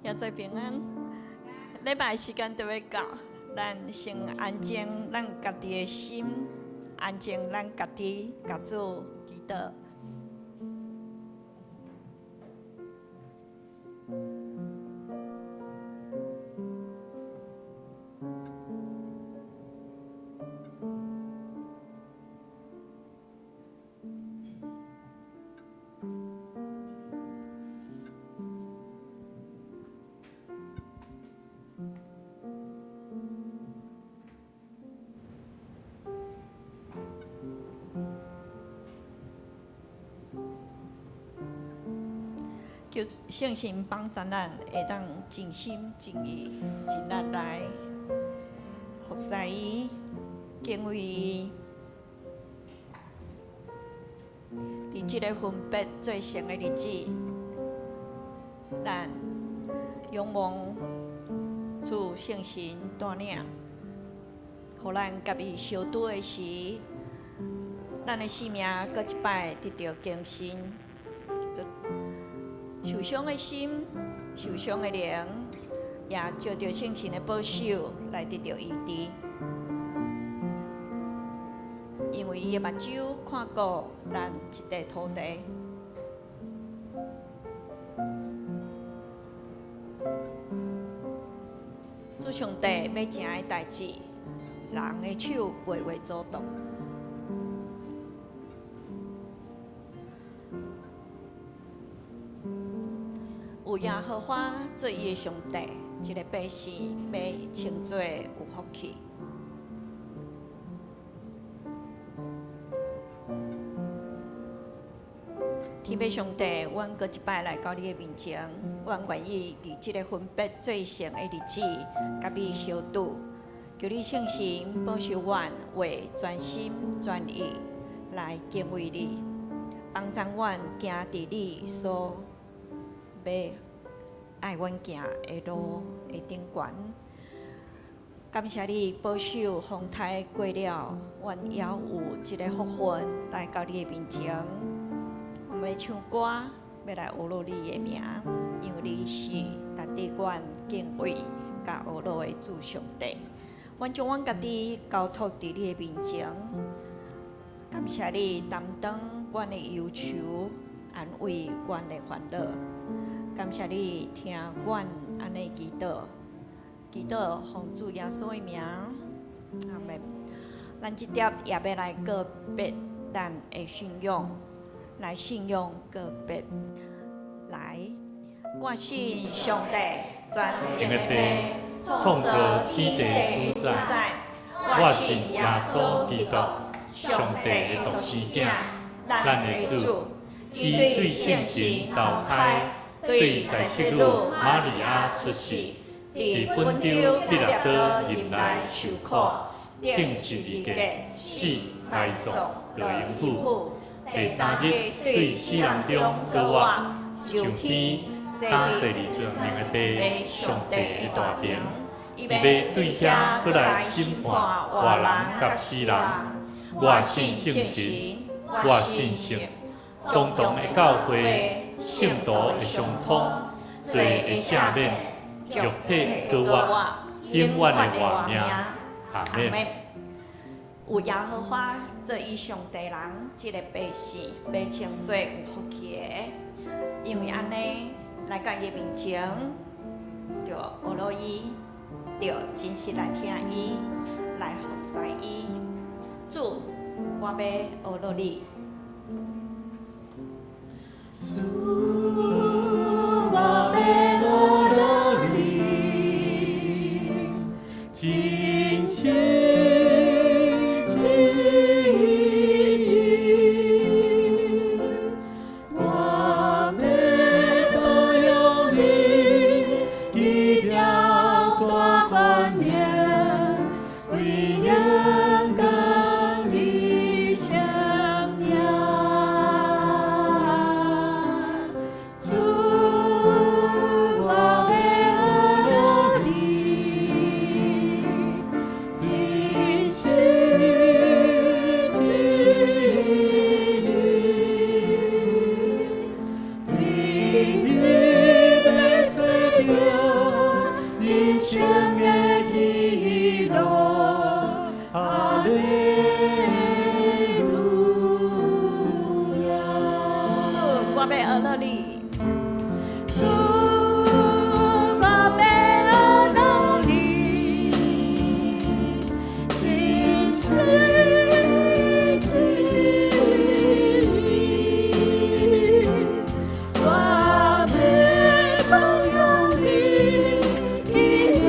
兄姊平安，禮拜時間就欲到，咱先安靜咱家己的心，安靜咱家己，共主祈禱。求聖神幫助咱，會當盡心盡意盡力來服侍伊、敬畏伊。佇這个分別做聖的日子，咱仰望主聖神帶領，予咱佮伊相拄的時，咱的生命閣一擺得著更新。受傷的心、受傷的靈，也藉著聖神的保守來得著醫治。因為伊的目睭看顧咱這塊土地。主上帝欲成的代誌，人的手袂會阻擋。有耶和華做伊的上帝，這个百姓欲稱做有福氣。天父上帝，阮閣一擺來到你的面前，阮願意佇這个分別做聖的日子，佮你相拄，求你聖神保守阮，會專心專意來敬畏你，幫助阮行佇你所欲愛阮行的路的頂懸。感謝你保守風颱過了，阮猶有這个福分來到你的面前。我們欲唱歌，欲來呵咾你的名，因為你是值得阮敬畏佮呵咾的主上帝。阮將阮家己交託佇你的面前，感謝你擔當阮的憂愁，安慰阮的煩惱。感謝你聽阮按呢祈禱，祈禱奉主耶穌的名，阿們。咱這碟也欲來告別咱的信仰，來信仰告別。來，我信上帝全能的父，創造天地主宰。我信耶穌基督，上帝的獨生囝，咱的主。伊對聖神投胎，對在聖女瑪利亞出世，佇本丟彼拉多入內受苦，釘十字架，死埋葬，落陰府，第三日對死人中閣活，上天，擔坐佇全能的父上帝的大爿，伊欲對遐閣來審判活人佮死人。我信聖神，我信聖同同的教會，聖徒的相通，罪的赦免，肉體閣活，永遠的活命。阿們。有耶和華做伊上帝人，這个百姓欲稱做有福氣的，因為按呢來到伊面前，著呵咾伊，著真實來聽伊，來服侍伊。主，我欲呵咾你。主，我欲呵咾你，盡心生的喜樂，哈利路亞。主，我欲學樂你。主，我欲學樂你，真心真意，我欲報用你，奇妙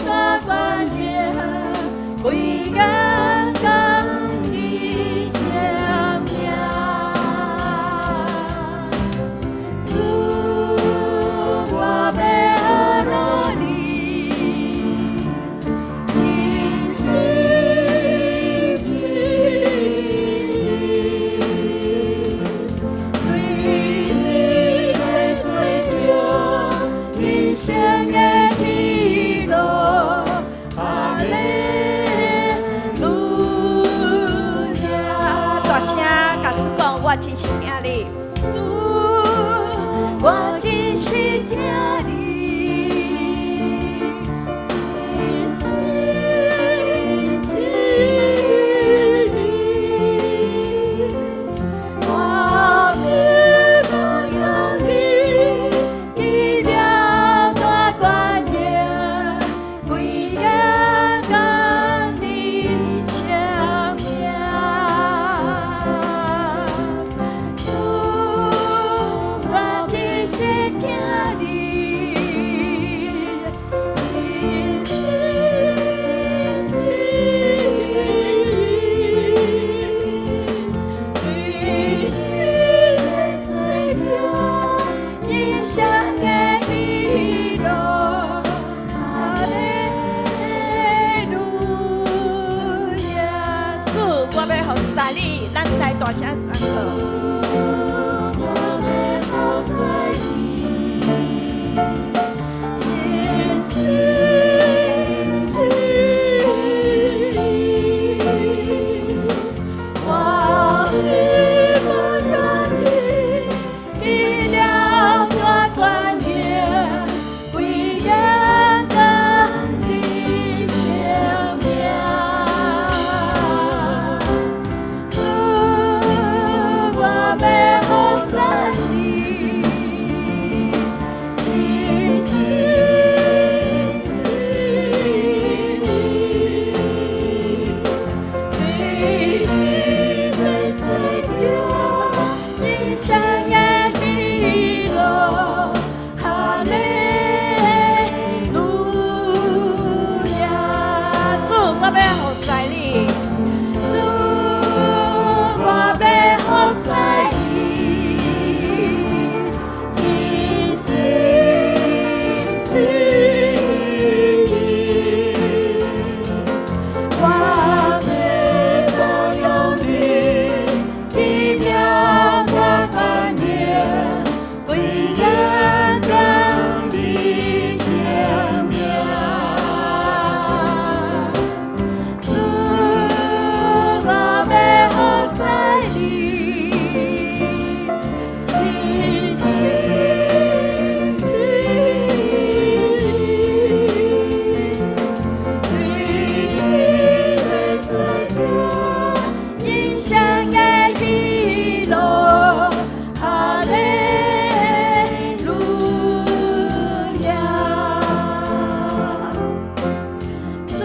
大權能，歸榮予你聖名。主，我欲學樂你，真心真意，對你欲追求人生的喜樂，哈利路亞。大聲共主講，我真實疼你。主，我真實疼你，真心真意，我欲報用你，奇妙大權能，歸榮予你聖名。主，我真實疼你，真心真意，對你欲追求人生的喜樂，哈利路亞。主，我欲服侍你，咱來大聲宣告。我欲服侍你，真心真意，我欲報用你，奇妙大權能，歸榮予你聖名。主，我欲服侍你，真心真意，對你欲追求人生的喜樂，哈利路亞。主，我欲服侍你。主，我欲服侍你，真心真意，我欲報用你，奇妙大權能，歸榮予你聖名。主，我欲服侍你，真心真意，對你欲追求人生的喜樂，哈利路亞。主，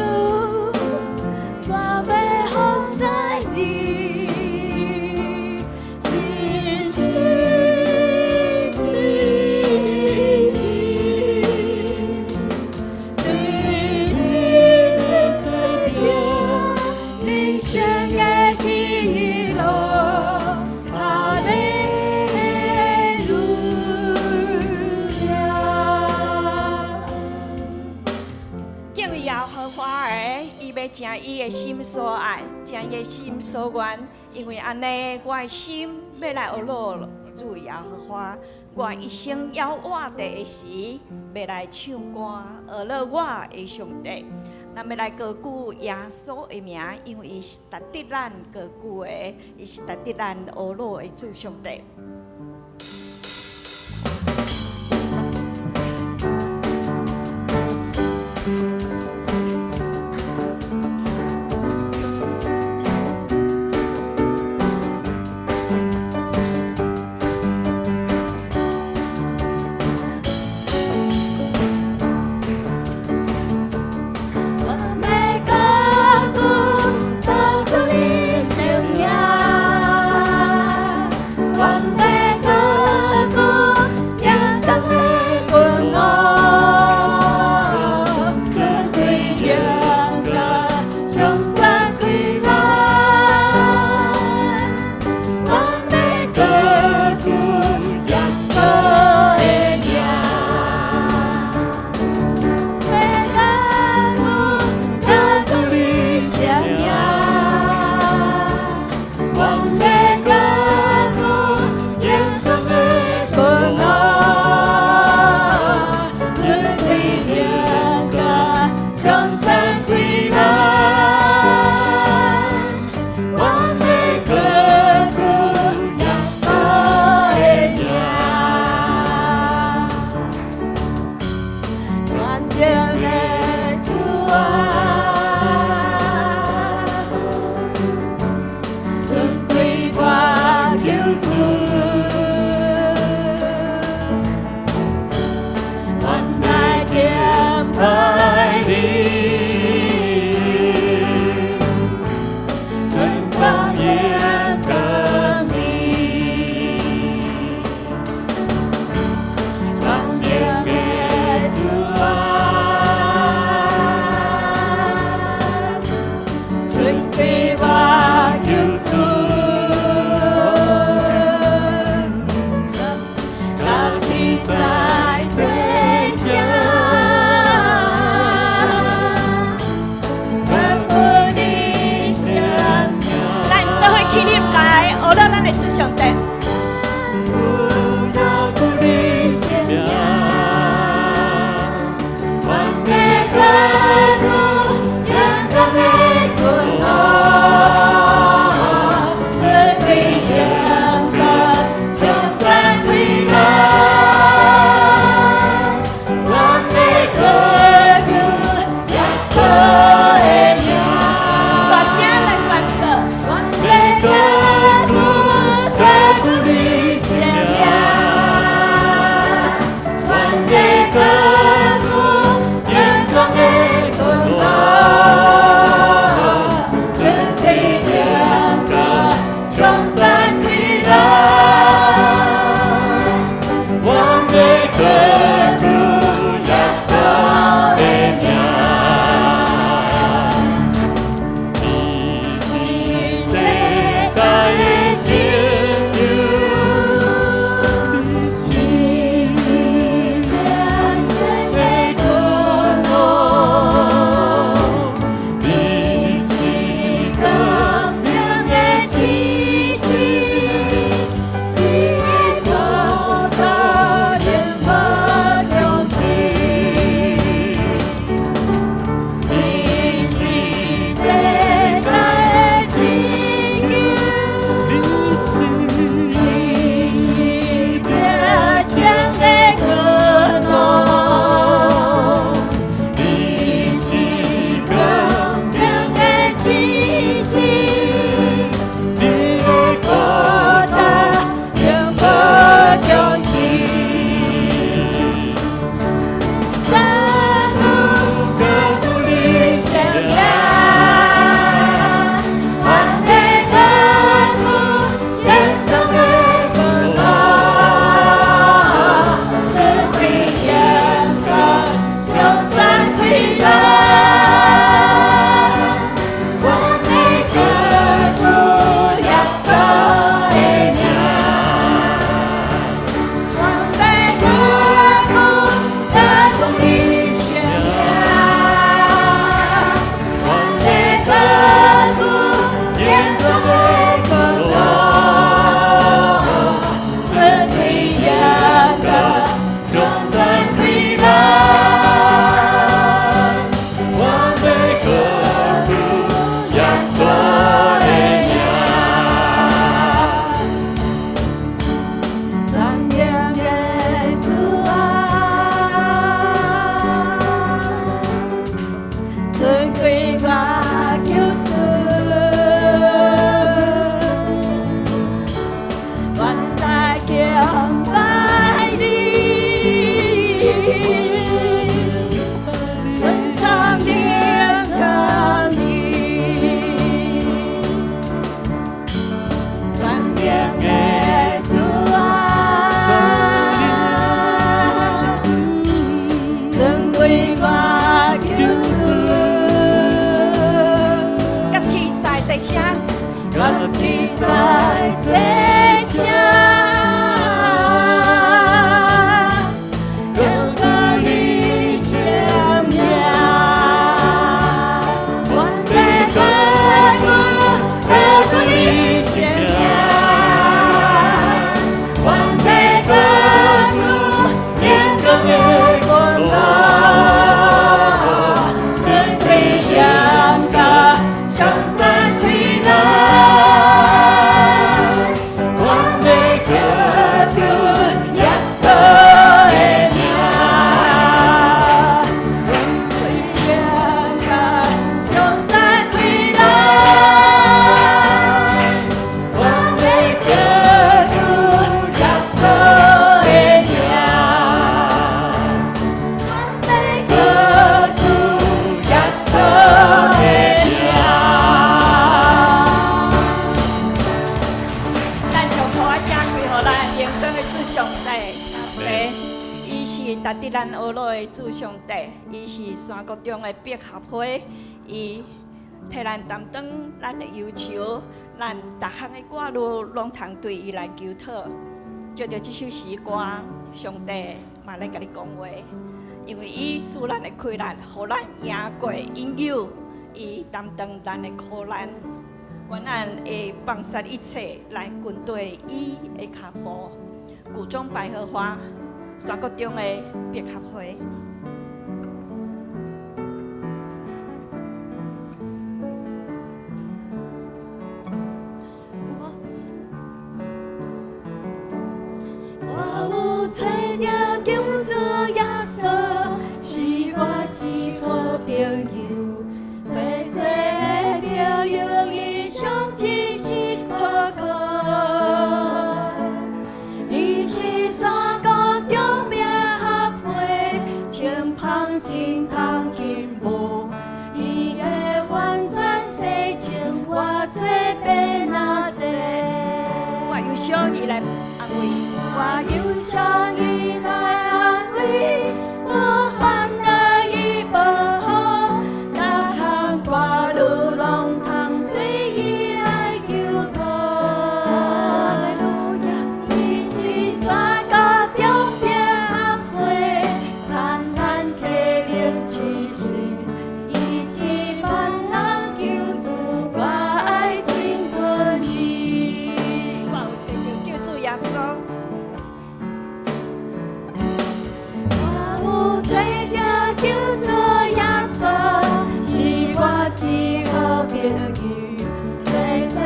我欲服侍你，真心真意，對你欲追求人生的喜樂，哈利路亞。敬畏耶和華的，伊欲成伊的心所愛，成伊的心所願。因為按呢，我的心欲來學樂主耶和華，我一生猶活著的時，欲來唱歌學樂我的上帝。咱欲來高舉耶穌的名，因為伊是值得咱高舉的，伊是值得咱學樂的主上帝。咱呵咾的主上帝，伊是山谷中的百合花，伊替咱擔當咱的憂愁，咱逐項的掛慮攏通對伊來求討。藉著這首詩歌，上帝嘛來共你講話，因為伊賜咱的氣力，予咱贏過引誘，伊擔當咱的苦難，願咱會放殺一切來跟隨伊的跤步。谷中百合花，山谷中的百合花。我有揣著救主耶穌，是我至好朋友，最濟的朋友，伊上真實可靠。伊是山谷中百合花，清芳真通欣慕，伊會完全洗淨我做變哪濟。我憂傷伊來安慰，我憂傷伊來安慰，我煩惱伊保護，逐項掛慮攏通對伊來求討。哈利路亞！伊是山谷中百合花，燦爛啟明之時，伊是萬人救主，我愛親近伊。我有揣著救主耶穌。我有揣著救主耶穌，是我至好朋友，最濟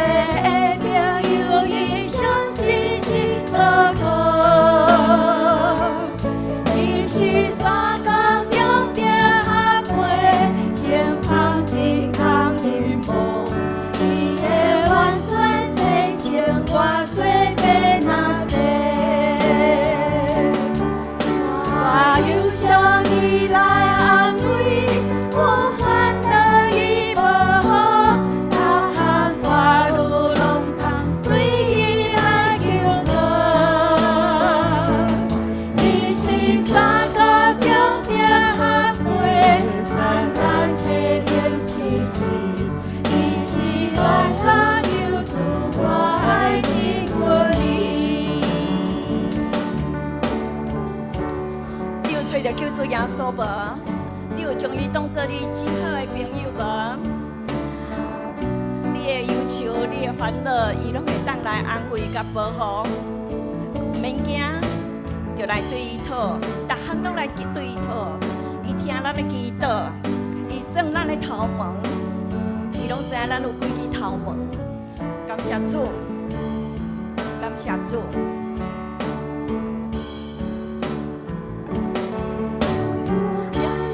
的朋友，伊上真實可靠。伊是山谷中百合花，清芳真通欣慕，伊會完全洗淨我做變哪濟。我憂傷伊來安慰，我煩惱伊保護，逐項掛慮攏通對伊來求討。伊是山谷中百合花，燦爛啟明之時，伊是萬人救主，我愛親近伊。你有揣著救主耶穌無？你有將伊當做你至好的朋友無？你的憂愁、你的煩惱，伊攏會當來安慰佮保護。毋免驚，就來對伊討，逐項攏來對伊討。伊聽咱的祈禱，伊算咱的頭毛，伊攏知影咱有幾支頭毛。感謝主，感謝主。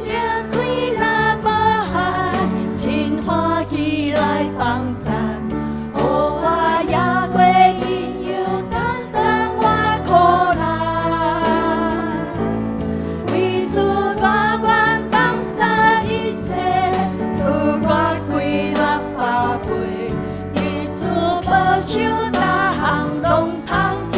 陽光開來無限，真歡喜來幫贊，予我贏過親友擔當我苦難。為主我願放殺一切，賜我氣力百倍，佇主保守逐項攏通真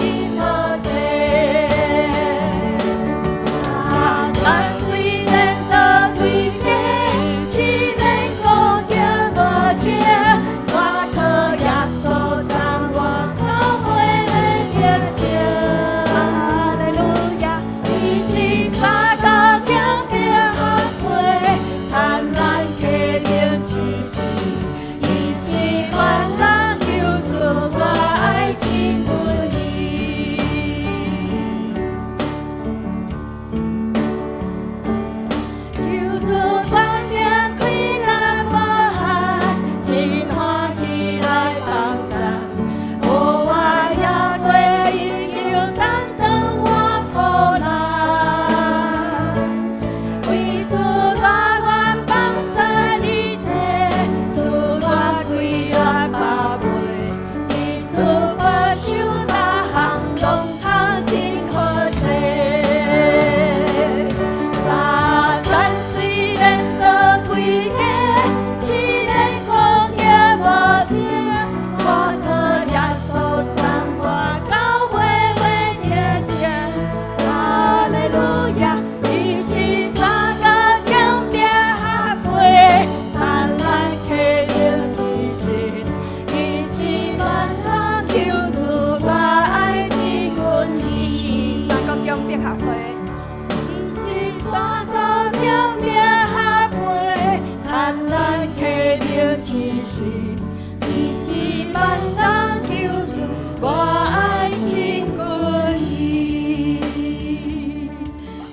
是，你是萬能救主，我愛親近你。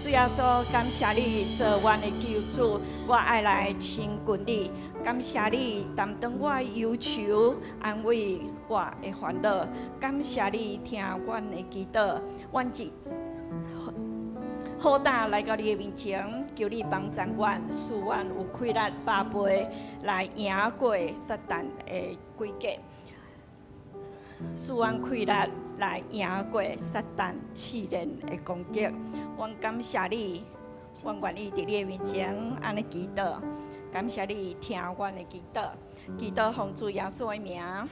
主耶穌，感謝你做阮的救主，我愛來親近你。感謝你擔當我的憂愁，安慰我的煩惱。感謝你聽阮的祈禱，阮一好膽來到你的面前，求你幫助阮，賜阮有氣力百倍來贏過撒旦的詭計，賜阮氣力來贏過撒旦試煉的攻擊。阮感謝你，阮願意佇你的面前按呢祈禱。感謝你聽阮的祈禱，祈禱奉主耶穌的名。阿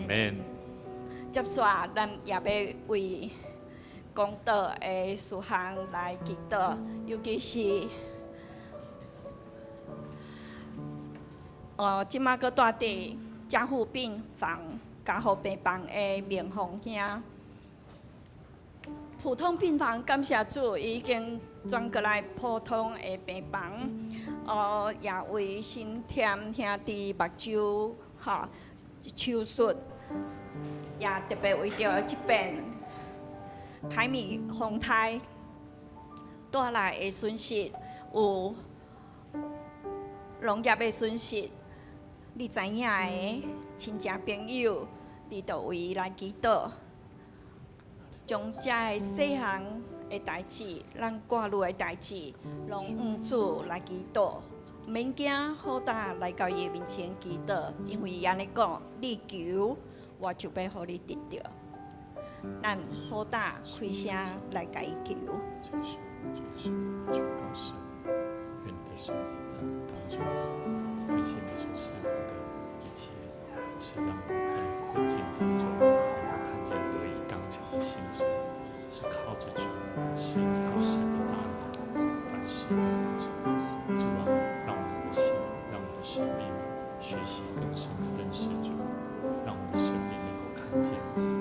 門。接續，咱也欲為講道的事項來祈禱，尤其是，哦，這馬閣蹛佇加護病房、加護病房的明鳳兄。普通病房感謝主已經轉過來普通的病房，哦，也為新添兄弟目睭吼手術，也特別為著這邊凱米風颱帶來的損失，有農業的損失，你知影的親戚朋友，你都為來祈禱，將這个細項的代誌，咱掛慮的代誌，攏向主來祈禱，免驚，好膽來到伊的面前祈禱，因為伊按呢講，你求，我就欲予你得著。咱好膽開聲來共伊求。主耶穌，主耶穌，求告神，願你的聖靈在我們當中。感謝你所賜福的一切，是讓我們在困境當中能夠看見得以剛強的心志，是靠着主，是依靠神的大能，凡事都能做。主啊，讓我們的心，讓我們的生命學習更深的認識主，讓我們的生命能夠看見，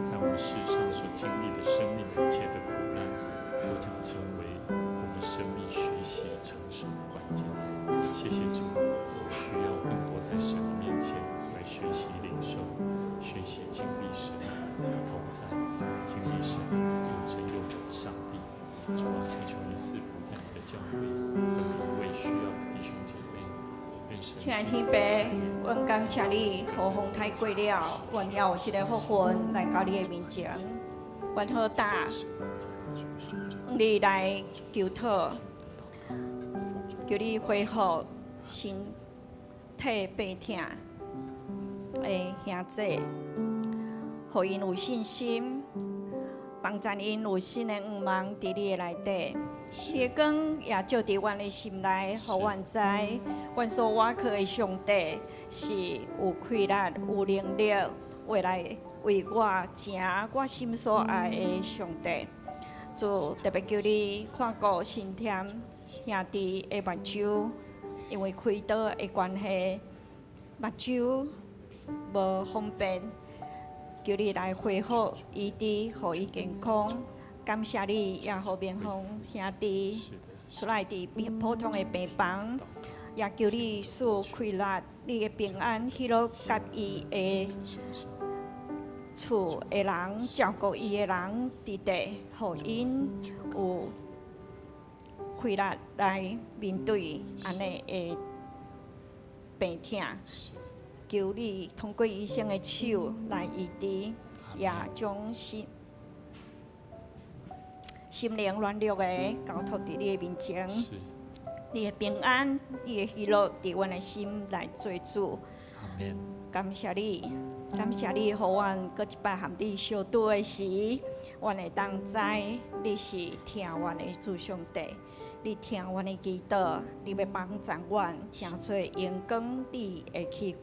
在我們世上所經歷的生命的一切的苦難，都將成為我們生命學習成熟的關鍵。謝謝主，我需要更多在神的面前來學習領受，學習經歷神同在，經歷神又真又活的上帝。主啊，懇求你賜福在你的教會，和每一位需要的弟兄姐妹。願神親愛天父，阮感謝你，予風颱過了，阮猶有這个福分來到你的面前。阮好膽，向你來求討，求你恢復身體病痛的兄姐，予𪜶有信心，幫助𪜶有新的向望佇你的內底。你的光也照佇阮的心內，予阮知，阮所倚靠的上帝是有氣力、有能力，會來為我成我心所愛的上帝。主特別求你看顧新添兄弟的目睭，因為開刀的關係，目睭無方便，求你來恢復醫治，予伊健康。感謝你，也予明鳳兄弟出來佇普通的病房，也求你賜氣力，你的平安喜樂，佮伊的厝的人，照顧伊的人，佇底，予𪜶有氣力來面對按呢的病痛。求你通過醫生的手來醫治，也將心心靈軟弱的交託佇你的面前。你的平安，你的喜樂，佇阮的心來做主。感謝你，感謝你，予阮閣一擺和你相拄的時，阮會當知你是聽阮的主上帝，你聽阮的祈禱，你欲幫助阮，成做榮光你的器具。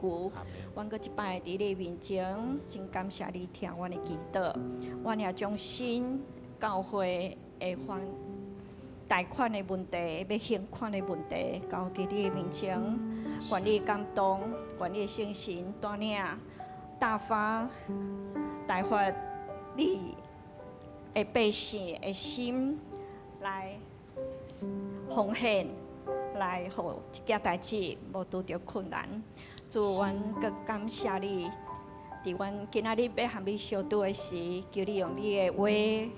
阮閣一擺佇你面前，真感謝你聽阮的祈禱。阮也將新教會的還貸款的問題，欲還款的問題，交佇你的面前，願你感動，願你的聖神帶領大發大發你的百姓的心來奉獻，來予這件代誌無拄著困難。主，阮閣感謝你，佇阮今仔日欲和你相拄的時，求你用你的話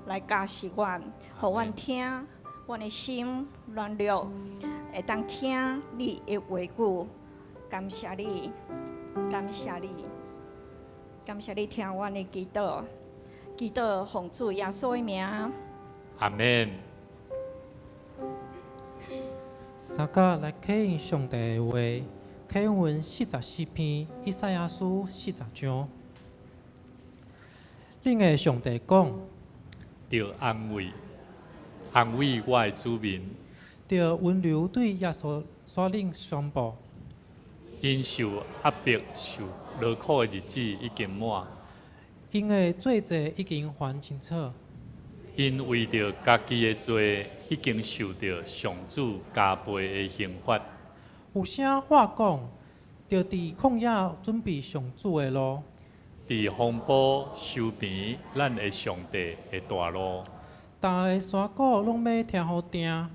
來教示阮，予阮聽，阮的心軟弱，會當聽你的話語。感謝你，感謝你，感謝你聽阮的祈禱，祈禱奉主耶穌的名。阿門。三甲來啟應上帝的話，啟文44篇，以賽亞書40章。恁的上帝講，著安慰，安慰我的子民，著溫柔對耶路撒冷宣布，𪜶受壓迫、受勞苦的日子已經滿，𪜶的罪債已經還清楚。𪜶為著家己的罪，已經受著上主加倍的刑罰。有聲喊講，著佇曠野準備上主的路，佇荒坡修平咱的上帝的大路。逐个山谷攏欲拆予平，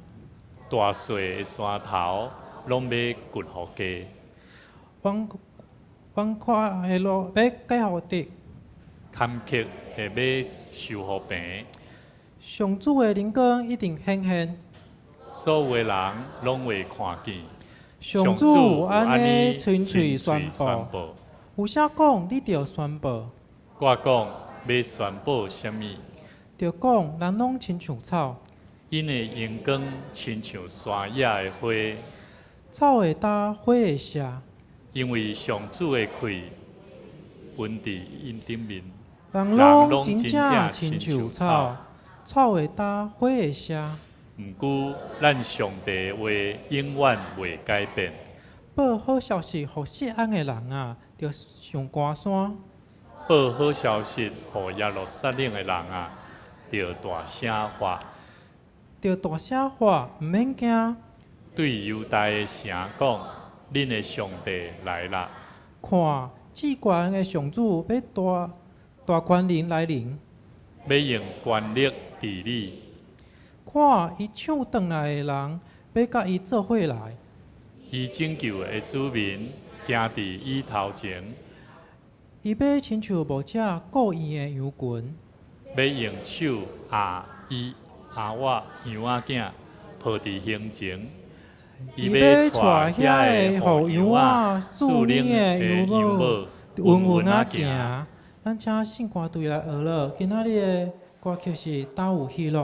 大細的山頭攏欲掘予低，彎彎闊的路欲改予直，坎坷的欲修予平。上主的榮光一定顯現，所有的人攏會看見。上主有按呢親喙宣布，有啥講你著宣布。我講欲宣布啥物？著講人攏親像草，𪜶的榮光親像山野的花，草會焦，花會謝。因為上主的氣噴佇𪜶頂面。人攏真正親像草，草會焦，花會謝。毋過，咱上帝的話永遠袂改變。報好消息予錫安的人啊，著上高山。報好消息予耶路撒冷的人啊，著大聲喊。著大聲喊，毋免驚。對猶大的城講：恁的上帝來啦！看，至懸的上主欲大大權能來臨，欲用權力治理。看，伊搶轉來的人，欲佮伊做伙來。伊拯救的子民，行佇伊頭前。伊欲親像牧者顧伊的羊群，欲用手挵伊阿我羊仔囝抱佇胸前。伊欲帶遐个予羊仔飼奶的羊母穩穩仔行。咱請聖歌隊來學了，今仔日的歌曲是《當有喜樂》。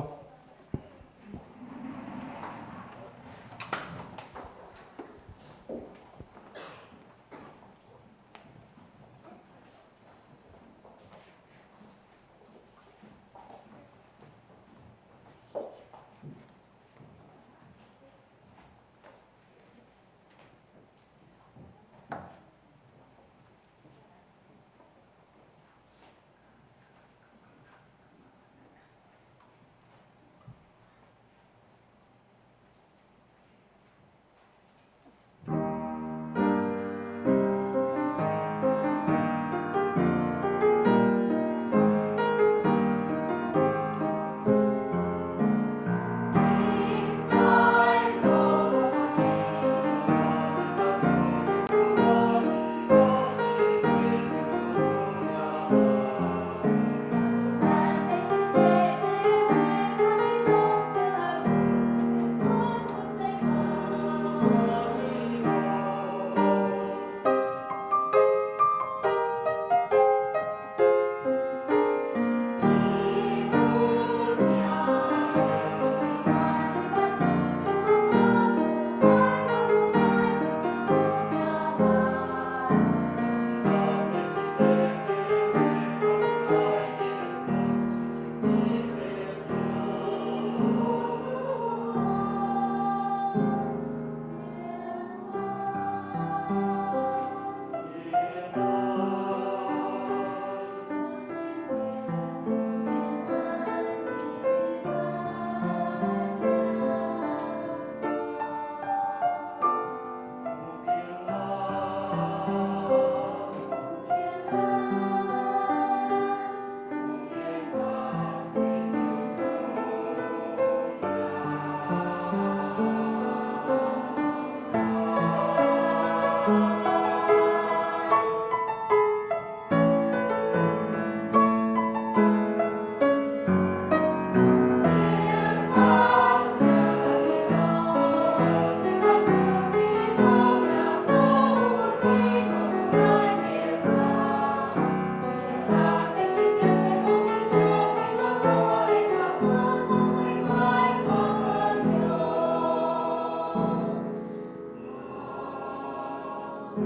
感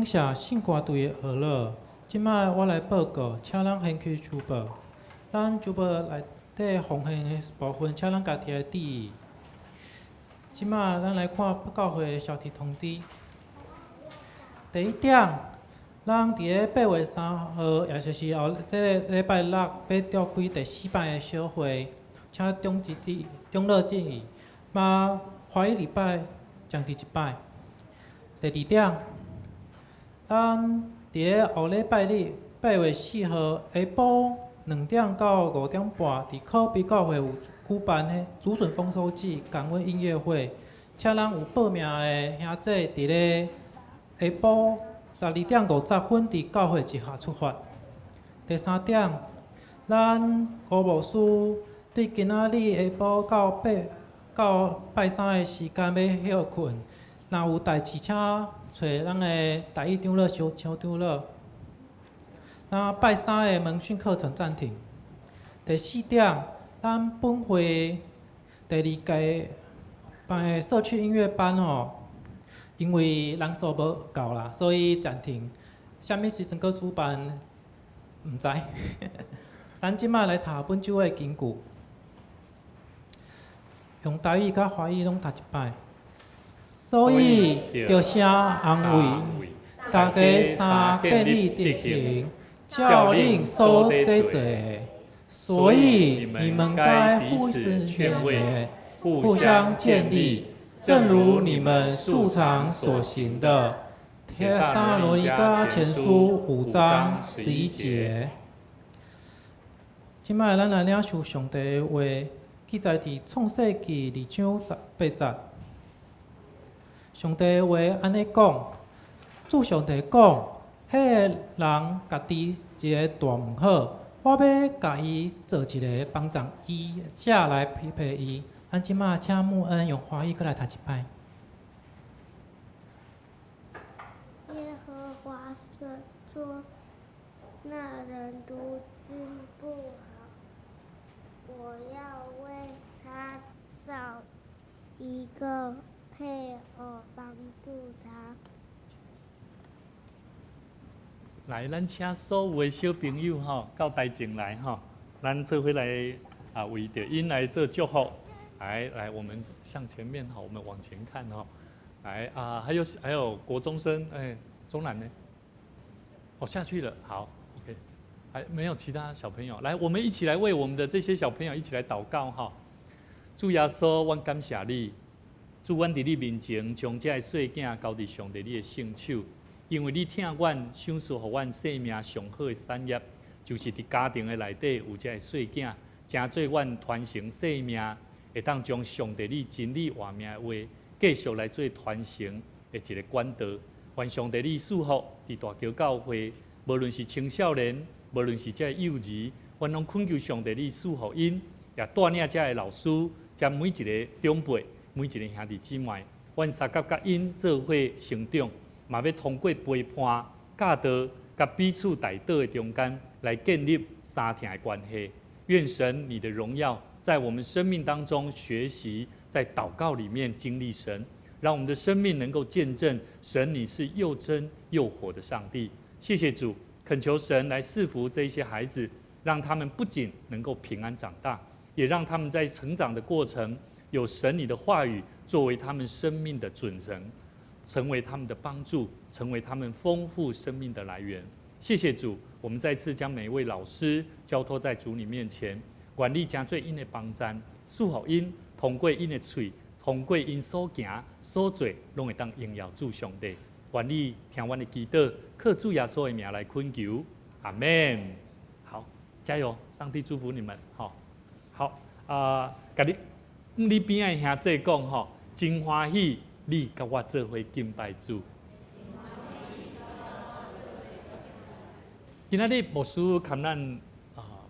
谢圣歌队的学乐。这摆我来报告，请咱掀开书报。咱书报内底奉献的部分，请咱家己来注意。这摆咱来看教会的消息通知。第一点，咱伫咧8月3号，也就是后这个礼拜六，欲召开第四摆的小会，请长子长老注意。嘛，华语礼拜将伫一摆。第二点，咱伫咧后礼拜日8月4号下晡2点到5点半，伫可比教会有举办彼竹笋丰收季感恩音乐会，请咱有报名的兄弟伫咧下晡12点50分伫教会集合出发。第三点，咱吴牧师对今仔日下晡到八到拜三的时间欲歇睏，若有代志，请揣咱的台语长老、小小长老。那拜三的门训课程暂停。第四点，咱本会第二届办的社区音乐班吼，因为人数无够啦，所以暂停。啥物时阵阁主办，毋知。咱这摆来读本周的金句，用台语佮华语拢读一摆。所以著声安慰，大家三建立德行，照恁所做的。所以你們該彼此勸勉，互相建立，正如你們素常所行的。帖撒羅尼迦前書5章11節。這擺咱來領受上帝的話，記載佇創世記2章18節。上帝的話按呢講，主上帝講，彼个人家己一个大問號，我欲共伊做一个幫助伊者來匹配伊。咱這擺請穆恩用華語閣來讀一擺。耶和華神說：那人獨居不好，我要為他找一個配偶幫助他。來，咱請所有的小朋友吼，到台前來吼，咱做伙來啊，為著𪜶來做祝福。來來，我們向前面哈，我們往前看哈。來啊，還有國中生，哎，中南呢？哦，下去了，好，OK，還沒有其他小朋友。來，我們一起來為我們的這些小朋友一起來禱告哈。主耶穌，阮感謝你，主，阮佇你面前將這个細囝交佇上帝你的聖手，因為你疼阮，賞賜予阮生命上好的產業，就是佇家庭的內底有這个細囝，成做阮傳承生命，會當將上帝你真理活命的話，繼續來做傳承的一個管道。願上帝你賜福佇大橋教會，無論是青少年，無論是這个幼兒，阮攏懇求上帝你賜福𪜶，也帶領這个老師，遮每一個長輩，每一個兄弟姊妹，阮相佮佮𪜶做伙成長，嘛欲通過陪伴、教導、佮彼此代禱的中間，來建立相疼的關係。願神你的榮耀在我們生命當中學習，在禱告裡面經歷神，讓我們的生命能夠見證神你是又真又活的上帝。謝謝主，懇求神來賜福這些孩子，讓他們不僅能夠平安長大，也讓他們在成長的過程有神你的話語作為他們生命的準繩，成為他們的幫助，成為他們豐富生命的來源。謝謝主，我們再次將每一位老師交託在主你面前，願你成做𪜶的幫贊，賜予𪜶通過𪜶的喙，通過𪜶所行所做，攏會當榮耀主上帝。願你聽阮的祈禱，靠主耶穌的名來懇求，阿們。好，加油！上帝祝福你們。好，好啊，共你邊仔的兄弟講吼，真歡喜你佮我做伙敬拜主。今仔日牧師共咱啊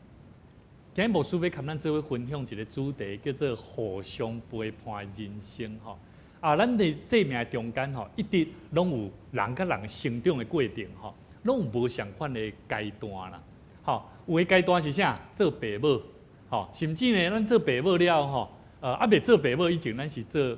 今日牧師欲佮咱做伙分享一个主題，叫做互相陪伴的人生吼。啊，咱佇生命中間吼，一直攏有人佮人成長的過程吼，攏有無仝款的階段啦。吼，有的階段是啥？做爸母，吼，甚至呢，咱做爸母了吼，猶未做爸母以前，咱是做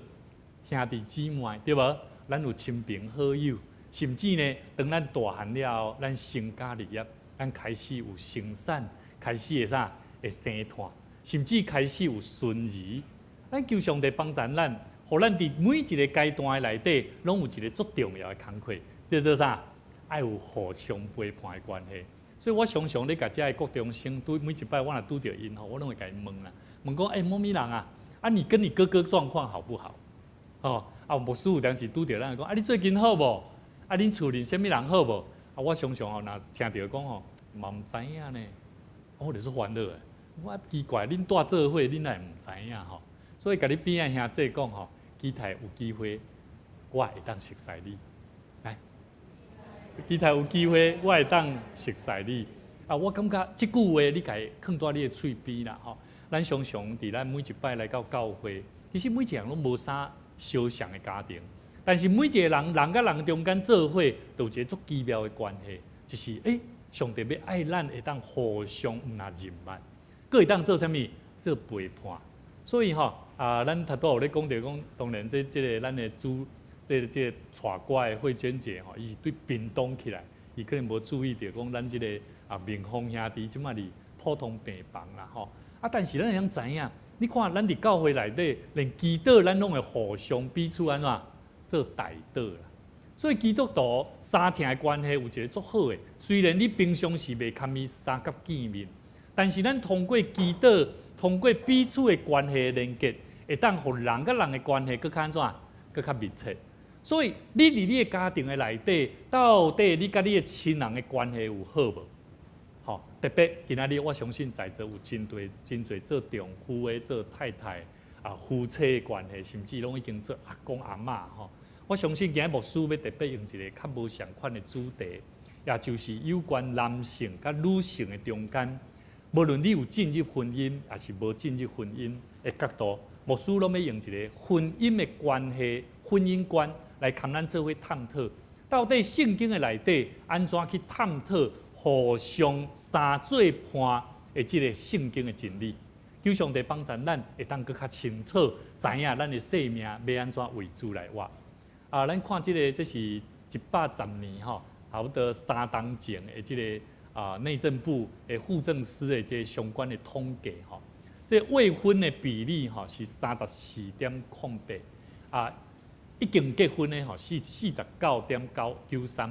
兄弟姊妹，對無？咱有親朋好友，甚至呢，當咱大漢了後，咱成家立業，咱開始有生產，開始會啥？會生湠，甚至開始有孫兒。咱求上帝幫助咱，予咱佇每一个階段的內底，攏有一个足重要的工課，叫做啥？愛有互相陪伴的關係。所以我常常咧共遮的國中生，拄每一擺我若拄著𪜶吼，我攏會共𪜶問啦，問講：欸，某某人啊，啊，你跟你哥哥狀況好不好？吼，啊，牧師有當時拄著咱講，啊，你最近好無？啊，恁厝裡啥物人好無？啊，我常常吼，若聽著講吼，嘛毋知影呢，我就是煩惱的。我奇怪，恁蹛做伙，恁會毋知影吼？所以共你邊仔兄弟講吼，期待有機會，我會當熟似你。來，期待有機會，我會當熟似你。啊，我感覺這句話你共伊囥佇你的喙邊啦吼。咱常常佇咱每一擺來到教會，其實每一個人攏無啥相像的家庭，但是每一個人人佮人中間做伙，都有一個足奇妙的關係，就是上帝欲愛咱會當互相毋但認捌，閣會當做啥物？做陪伴。所以吼啊，咱頭拄有咧講著講，當然這個咱的主，這個帶歌的慧娟姐吼，伊是對屏東起來，伊可能無注意著講咱這个啊明峰兄弟這擺佇普通病房啦吼。啊，但是咱會曉知影，你看咱佇教會內底，連祈禱咱攏會互相彼此按怎做代禱啦。所以基督徒相疼的關係有一个足好的，雖然你平常時袂共伊相佮見面，但是咱通過祈禱，通過彼此的關係連結，會當予人佮人的關係閣較按怎，閣較密切。所以你佇你的家庭的內底，到底你佮你的親人的關係有好無？吼，特別今仔日我相信在座有真濟真濟做丈夫的、做太太啊，夫妻的關係，甚至攏已經做阿公阿嬤吼。我相信今日牧師欲特別用一个較無仝款的主題，也就是有關男性佮女性的中間，無論你有進入婚姻，抑是無進入婚姻的角度，牧師攏欲用一个婚姻的關係、婚姻觀來共咱做伙探討，到底聖經的內底按怎去探討互相相做伴的這个聖經的真理。求上帝幫助咱會當閣較清楚，知影咱的生命欲按怎為主來活。啊，咱看這个，這是110年吼，差不多3冬前的這个啊內政部的戶政司的這个相關的統計吼，這未婚的比例吼是34.08，啊，已經結婚的吼是49.993，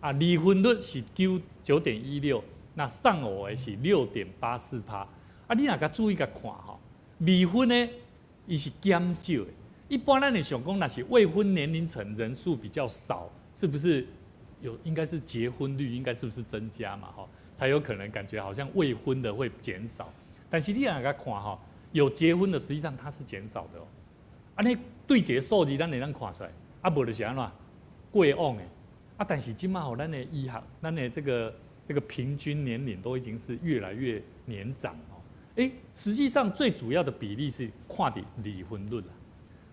啊，離婚率是9.16，那喪偶的是6.84趴。啊，你若共注意共看吼，未婚的伊是減少的。一般咱會想講，若是未婚年齡層人數比較少，是不是有應該是結婚率應該是不是增加嘛？吼，才有可能感覺好像未婚的會減少。但是你若共看吼，有結婚的實際上它是減少的哦。啊，你對這個數字咱會當看出來，啊，無就是按怎過往的。啊，但是這擺吼，咱的醫學，咱的這個平均年齡都已經是越來越年長哦。欸，實際上最主要的比例是看佇離婚率啦。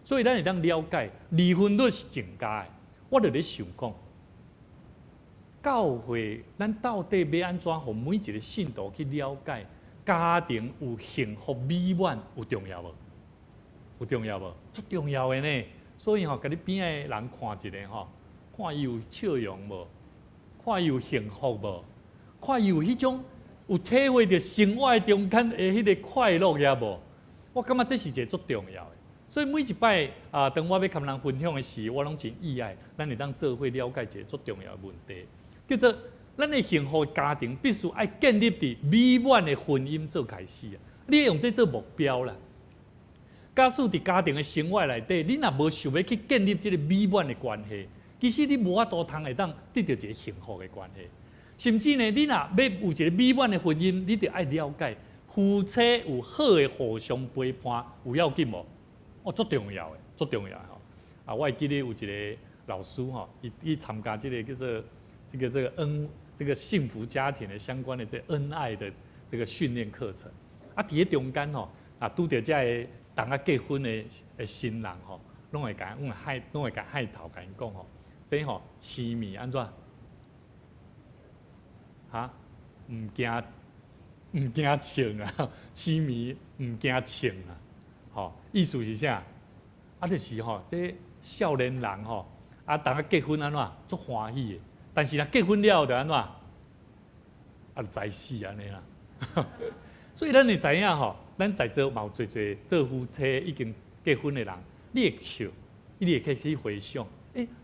所以咱會當了解離婚率是增加的。我就咧想講，教會咱到底欲按怎予每一个信徒去了解家庭有幸福美滿有重要無？有重要無？足重要的呢。所以吼，共你邊仔的人看一下吼，看伊有笑容無？看伊有幸福無？看伊有彼種有體會著生活中間的彼个快樂也無？我感覺這是一个足重要的。所以每一擺啊，當我欲共人分享的時，我攏真意愛，咱會當做伙了解一个足重要的問題，叫做咱的幸福家庭必須愛建立佇美滿的婚姻做開始啊！你用這做目標啦。假使佇家庭的生活內底，你若無想欲去建立這个美滿的關係，其實你無法度通會當得著一个幸福的關係。甚至呢，你若欲有一个美滿的婚姻，你著愛了解夫妻有好的互相陪伴有要緊無？哦，足重要的，足重要的吼。啊，我會記得有一个老師吼，伊去參加這个叫做這個恩這個幸福家庭的相關的這恩愛的這個訓練課程。啊，啊，佇咧中間吼，啊，拄著遮个當仔結婚的新人吼，攏會共阮會攏會共害頭共𪜶講吼，這吼痴暝按怎？哈？毋驚銃啊，痴暝毋驚銃啊，吼，意思是啥？啊，就是吼，這少年人吼，啊，當仔結婚按怎？足歡喜的，但是若結婚了後就按怎？啊，就知死按呢啦。所以咱會知影吼，咱在座嘛有濟濟做夫妻已經結婚的人，你會笑，你會開始回想，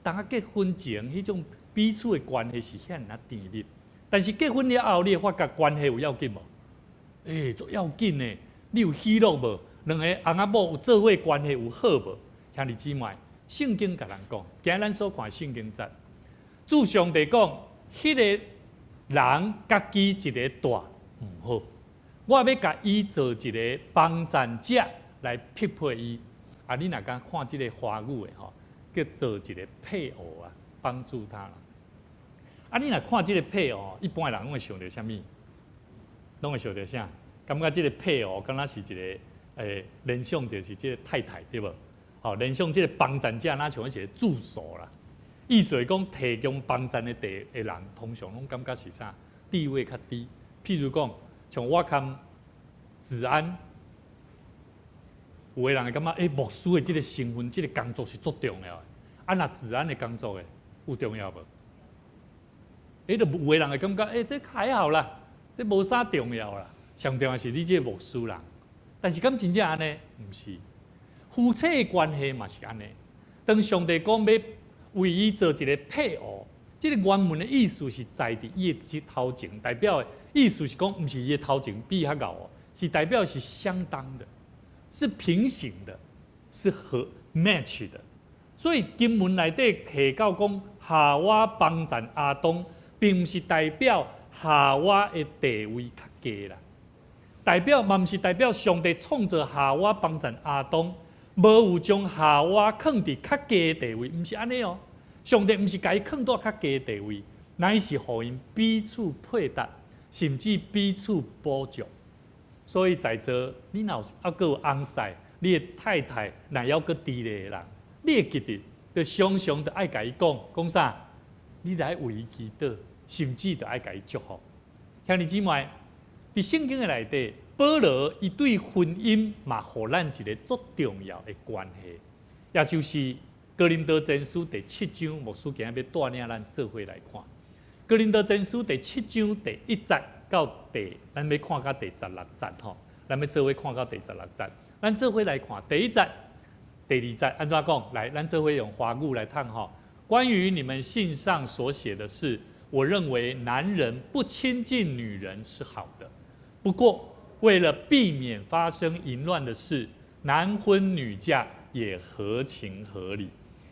當仔結婚前彼種彼此的關係是遐爾仔甜蜜，但是結婚了後，你會發覺關係有要緊無？足要緊的，你有喜樂無？兩个翁仔某有做伙關係有好無？兄弟姊妹，聖經共咱講，今日咱所看聖經節，主上帝講，彼個人家己一个蹛毋好，我欲共伊做一个幫贊者來匹配伊。啊，你若敢看這个華語的吼，叫做一个配偶啊，幫助他啦。啊，你若看這个配偶，一般的人攏會想著啥物？攏會想著啥？感覺這个配偶敢若是一个聯想就是這个太太對無？吼，聯想這个幫贊者，若像是一个助手啦。意思是講提供幫贊的地的人，通常攏感覺是啥？地位較低。譬如講，像我看子安，有的人會感覺，牧師的這个身份、這个工作是足重要的。啊，若子安的工作的有重要無？就有的人會感覺，這還好啦，這無啥重要啦。上重要是你這个牧師人。但是敢真正按呢？毋是。夫妻的關係嘛是按呢。當上帝講欲為伊做一个配偶，這个原文的意思是在佇伊的膝頭前，代表的意思是講，毋是伊的頭前比伊較𠢕哦，是代表是相當的，是平行的，是合 match 的。所以經文內底提到講夏娃幫贊亞當，並毋是代表夏娃的地位較低啦，代表嘛毋是代表上帝創造夏娃幫贊亞當，無有將夏娃囥佇較低的地位，毋是按呢哦。上帝毋是共伊囥佇較低的地位，乃是予𪜶彼此配搭，甚至彼此補足。所以在座，你若有猶閣有翁婿，你的太太若猶閣佇咧的人，你會記得，就常常著愛共伊講，講啥？你來為伊祈禱，甚至著愛共伊祝福。兄弟姊妹，佇聖經的內底，保羅伊對婚姻嘛，予咱一个足重要的關係，也就是哥林多前書第七章，牧師今日欲帶領咱做伙來看。哥林多前書第七章第一節到第，咱欲看到第十六節吼，咱欲做伙看到第十六節，咱做伙來看第一節、第二節，按怎講？來，咱做伙用華語來讀吼。關於你們信上所寫的事，我認為男人不親近女人是好的。不過，為了避免發生淫亂的事，男婚女嫁也合情合理。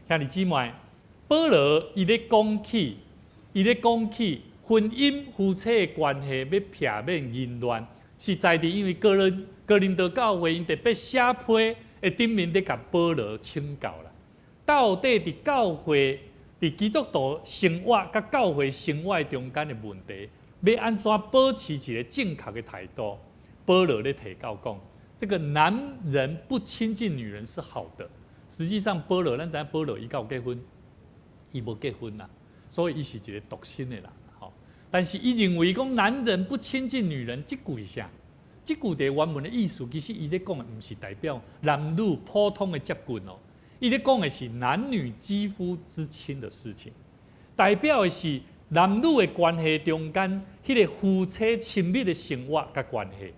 兄弟姊妹，保羅伊咧講起，伊咧講起婚姻夫妻的關係欲避免淫亂，是在佇因為哥林多教會𪜶特別寫批的頂面咧共保羅請教啦。到底佇教會、佇基督徒生活佮教會生活中間的問題，欲按怎保持一个正確的態度？保羅咧提到講，這個男人不親近女人是好的。實際上，保羅咱知影保羅伊敢有結婚，伊無結婚啦，所以伊是一个獨身的人吼。但是伊認為講男人不親近女人，這句是啥？這句佇原文的意思，其實伊咧講的毋是代表男女普通的接近哦，伊咧講的是男女肌膚之親的事情，代表的是男女的關係中間，彼个夫妻親密的生活佮關係。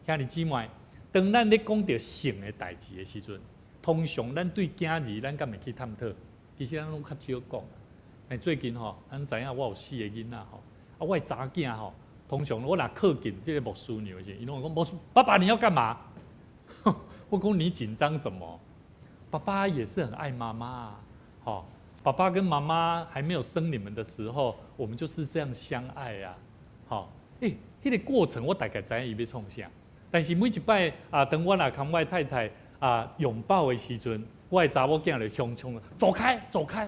兄弟姊妹，當咱咧講著性的代誌的時陣，通常咱對囝兒，咱敢會去探討？其實咱攏較少講。最近吼，咱知影我有四个囡仔吼，啊，我的查囝吼，通常我若靠近這个牧師娘時，伊攏會講牧師爸爸你要幹嘛？我講你緊張什麼？爸爸也是很愛媽媽啊，吼，爸爸跟媽媽還沒有生你們的時候，我們就是這樣相愛啊，吼，彼个過程我大概知影伊欲創啥，但是每一擺啊，當我若共我太太啊擁抱的時陣，我的查某囝就雄衝，走開，走開。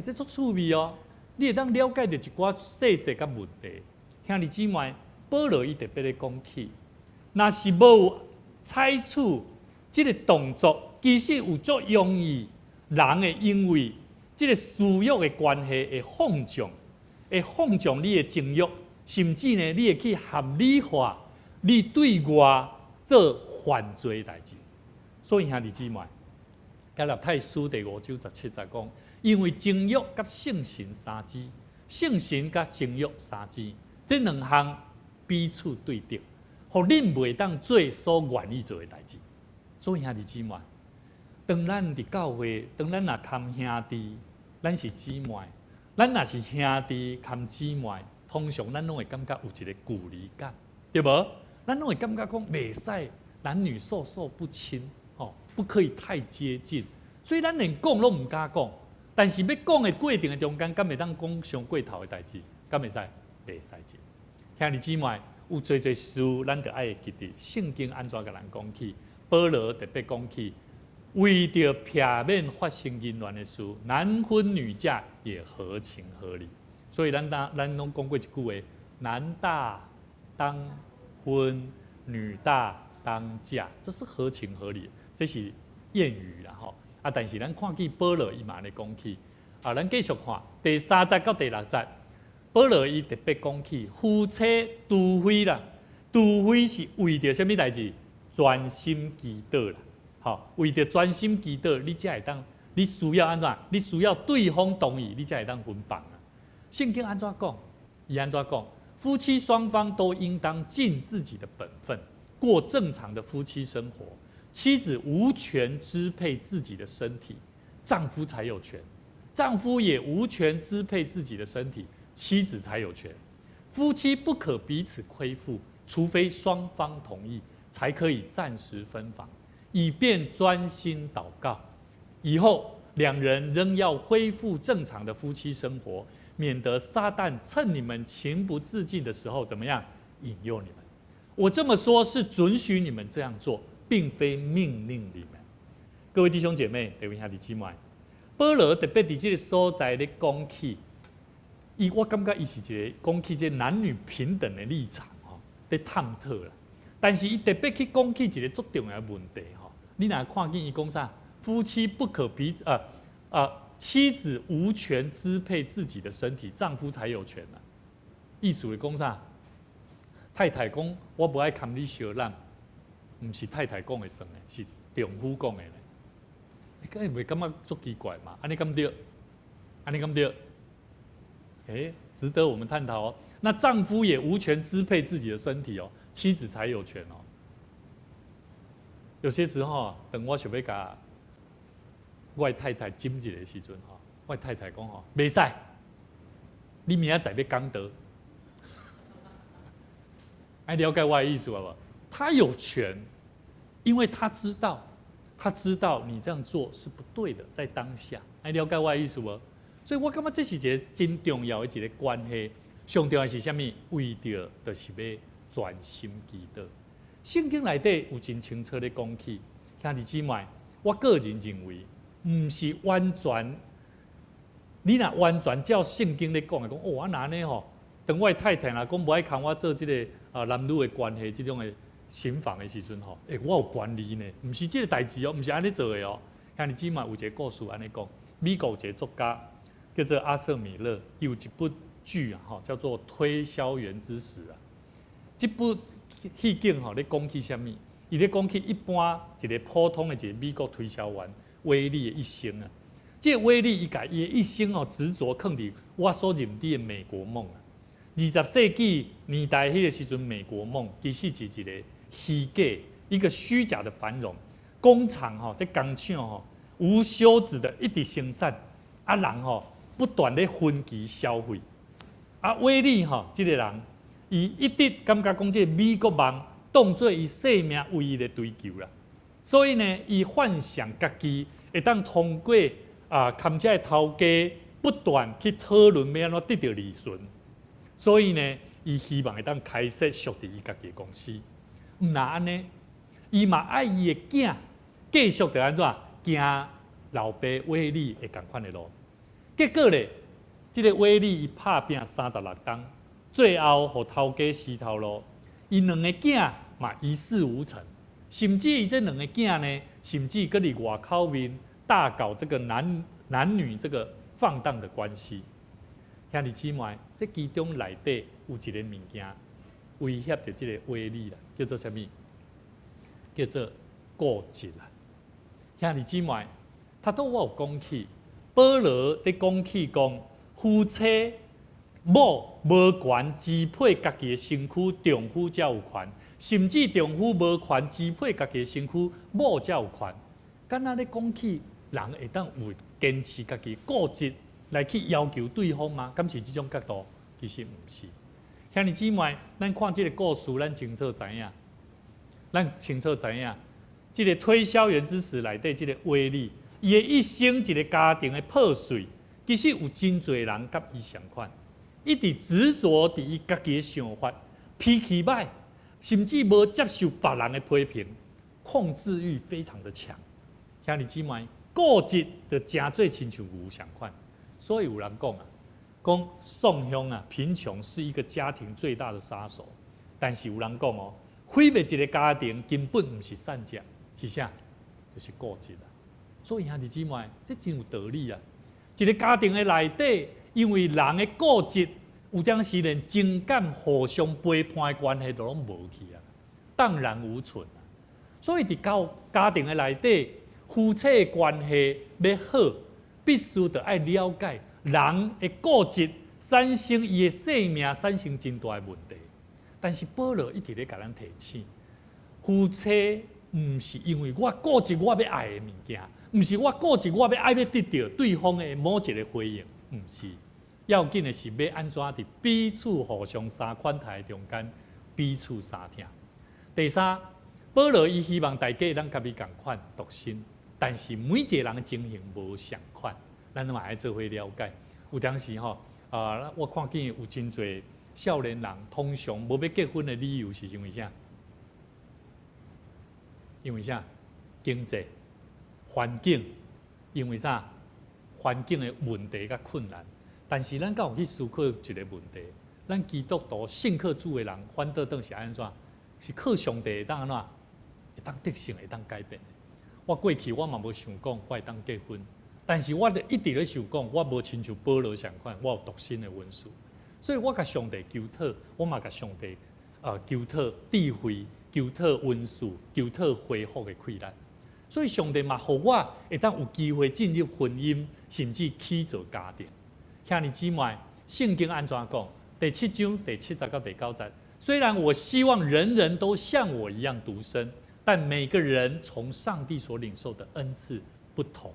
這足趣味哦！你會當了解著一寡細節佮問題。兄弟姊妹，保羅伊特別咧講起，若是無有採取這个動作，其實有足容易人會因為這个私欲的關係會放縱，會放縱你的情欲，甚至呢，你會去合理化你對外做犯罪的代誌。所以兄弟姊妹，加拉太書第五章十七節講，因為情欲佮聖神相爭，聖神佮情欲相爭，這兩項彼此對敵，予恁袂當做所願意做的代誌。所以兄弟姊妹，當咱佇教會，當咱若崁兄弟，咱是姊妹，咱若是兄弟崁姊妹，通常咱攏會感覺有一個距離感，對無？咱攏會感覺講袂使男女授受不親，吼，不可以太接近，所以咱連講攏毋敢講。但是欲講的過程的中間，敢會當講傷過頭的代誌？敢會使？袂使這。兄弟姊妹，有濟濟事，咱著愛記得聖經按怎共咱講起，保羅特別講起，為著避免發生淫亂的事，男婚女嫁也合情合理。所以咱當咱攏講過一句話：男大當婚，女大當嫁，這是合情合理，這是諺語啦吼。啊，但是咱看見保羅伊嘛按呢講起，啊，咱繼續看第三節到第六節，保羅伊特別講起夫妻除非啦，除非是為著啥物代誌，專心祈禱啦，吼，為著專心祈禱，你才會當，你需要按怎？你需要對方同意，你才會當分房啊。聖經按怎講？伊按怎講？夫妻雙方都應當盡自己的本分，過正常的夫妻生活。妻子無權支配自己的身體，丈夫才有權；丈夫也無權支配自己的身體，妻子才有權。夫妻不可彼此虧負，除非雙方同意，才可以暫時分房，以便專心禱告。以後兩人仍要恢復正常的夫妻生活，免得撒旦趁你們情不自禁的時候，怎麼樣引誘你們？我這麼說，是准許你們這樣做，並非命令你們。各位弟兄姐妹，各位兄弟姊妹，保羅特別佇這个所在咧講起，伊我感覺伊是一个講起這男女平等的立場吼，咧探討啦。但是伊特別去講起一个足重要的問題吼，你若看見伊講啥？夫妻不可彼此啊啊，妻子無權支配自己的身體，丈夫才有權啊。意思是講啥？太太講我無愛崁你相攬，毋是太太講會算的，是丈夫講的呢。你敢會感覺足奇怪嘛？按呢敢對？按呢敢對？欸，值得我們探討哦。那丈夫也無權支配自己的身體哦，妻子才有權哦。有些時候，當我想欲共我太太親一下的時陣吼，我太太講吼，袂使，你明仔載欲講道。愛了解我的意思好無？他有權，因為他知道，他知道你這樣做是不對的，在當下，愛了解我的意思無？所以我感覺這是一個真重要的一個關係。上重要是啥物？為著就是欲專心祈禱。聖經內底有真清楚咧講起，兄弟姊妹，我個人認為，毋是完全，你若完全照聖經咧講的，講哦，啊若按呢吼，當我的太太若講無愛崁我做這个啊男女的關係，這種的行房的時陣吼，欸，我有權利呢，毋是這个代誌哦，毋是按呢做的哦。兄弟姊妹有一个故事按呢講，美國有一个作家叫做阿瑟米勒，伊有一部劇啊，吼，叫做《推銷員之死》啊。這部戲景吼咧講起啥物？伊咧講起一般一个普通的一个美國推銷員威利的一生啊。這个威利伊共伊的一生哦執著囥佇我所認知的美國夢啊。二十世紀年代彼个時陣，美國夢其實是一个虛假、一個虛假的繁榮。工廠吼，這工廠吼，無休止的一直生產，啊人吼不斷咧分期消費。啊威利吼，這个人，伊一直感覺講這个美國夢當做伊生命唯一的追求啦。所以呢，伊幻想家己會當通過啊，崁這个頭家不斷去討論欲按怎得著利潤。所以呢，伊希望會當開設屬於伊家己的公司。毋但按呢，伊嘛愛伊的囝繼續著按怎行老爸威利的仝款的路。結果咧，這个威利伊拍拚三十六冬，最後予頭家死頭路，伊兩个囝嘛一事無成，甚至伊這兩个囝呢，甚至閣佇外口面大搞這個男男女這個放蕩的關係。兄弟姊妹，這其中內底有一個物件威脅著這個威力啦，叫做啥物？叫做固執啦。兄弟姊妹，頭拄我有講起，保羅佇講起講夫妻某無權支配家己的身軀，丈夫才有權；甚至丈夫無權支配家己的身軀，某才有權。敢若咧講起人會當有堅持家己固執來去要求對方嗎？敢是這種角度？其實毋是。兄弟姊妹，咱看這個故事，咱清楚知影，咱清楚知影，這個推銷員之死內底這個威力，伊的一生一個家庭的破碎，其實有真濟人佮伊相款，一直執著佇伊家己的想法，脾氣䆀，甚至無接受別人的批評，控制欲非常的強。兄弟姊妹，固執就誠做親像牛相款，所以有人講啊，講喪鄉啊，貧窮是一個家庭最大的殺手。但是有人講哦，毀滅一個家庭根本毋是散食，是啥？就是固執啊。所以兄弟姊妹，這真有道理啊！一個家庭的內底，因為人的固執，有當時連情感互相陪伴的關係都攏無去啊，蕩然無存啊。所以佇家家庭的內底，夫妻的關係欲好，必須得愛了解人的固執產生伊的生命產生真大的問題。但是保羅一直咧共咱提醒，夫妻毋是因為我固執我欲愛的物件，毋是我固執我欲愛欲得著對方的某一個回應，毋是。要緊的是欲按怎佇彼此互相相款待中間彼此相疼。第三，保羅伊希望大家會當佮伊仝款獨身，但是每一個人的情形無相款，咱嘛愛做伙了解。有當時吼，啊，我看見有真濟少年人通常無欲結婚的理由是因為啥？因為啥？經濟、環境，因為啥？環境的問題佮困難。但是咱敢有去思考一個問題？咱基督徒信靠主的人，反倒轉是按怎？是靠上帝會當按怎？會當得勝，會當改變的。我過去我嘛無想講我會當結婚，但是我就一直咧想講，我無親像保羅相款，我有獨身的恩賜，所以我共上帝求討，我嘛共上帝求討智慧、求討恩賜、求討恢復的氣力。所以上帝嘛，予我會當有機會進入婚姻，甚至起造家庭。兄弟姊妹，聖經按怎講？第七章第七節到第九節。雖然我希望人人都像我一樣獨身，但每個人從上帝所領受的恩賜不同，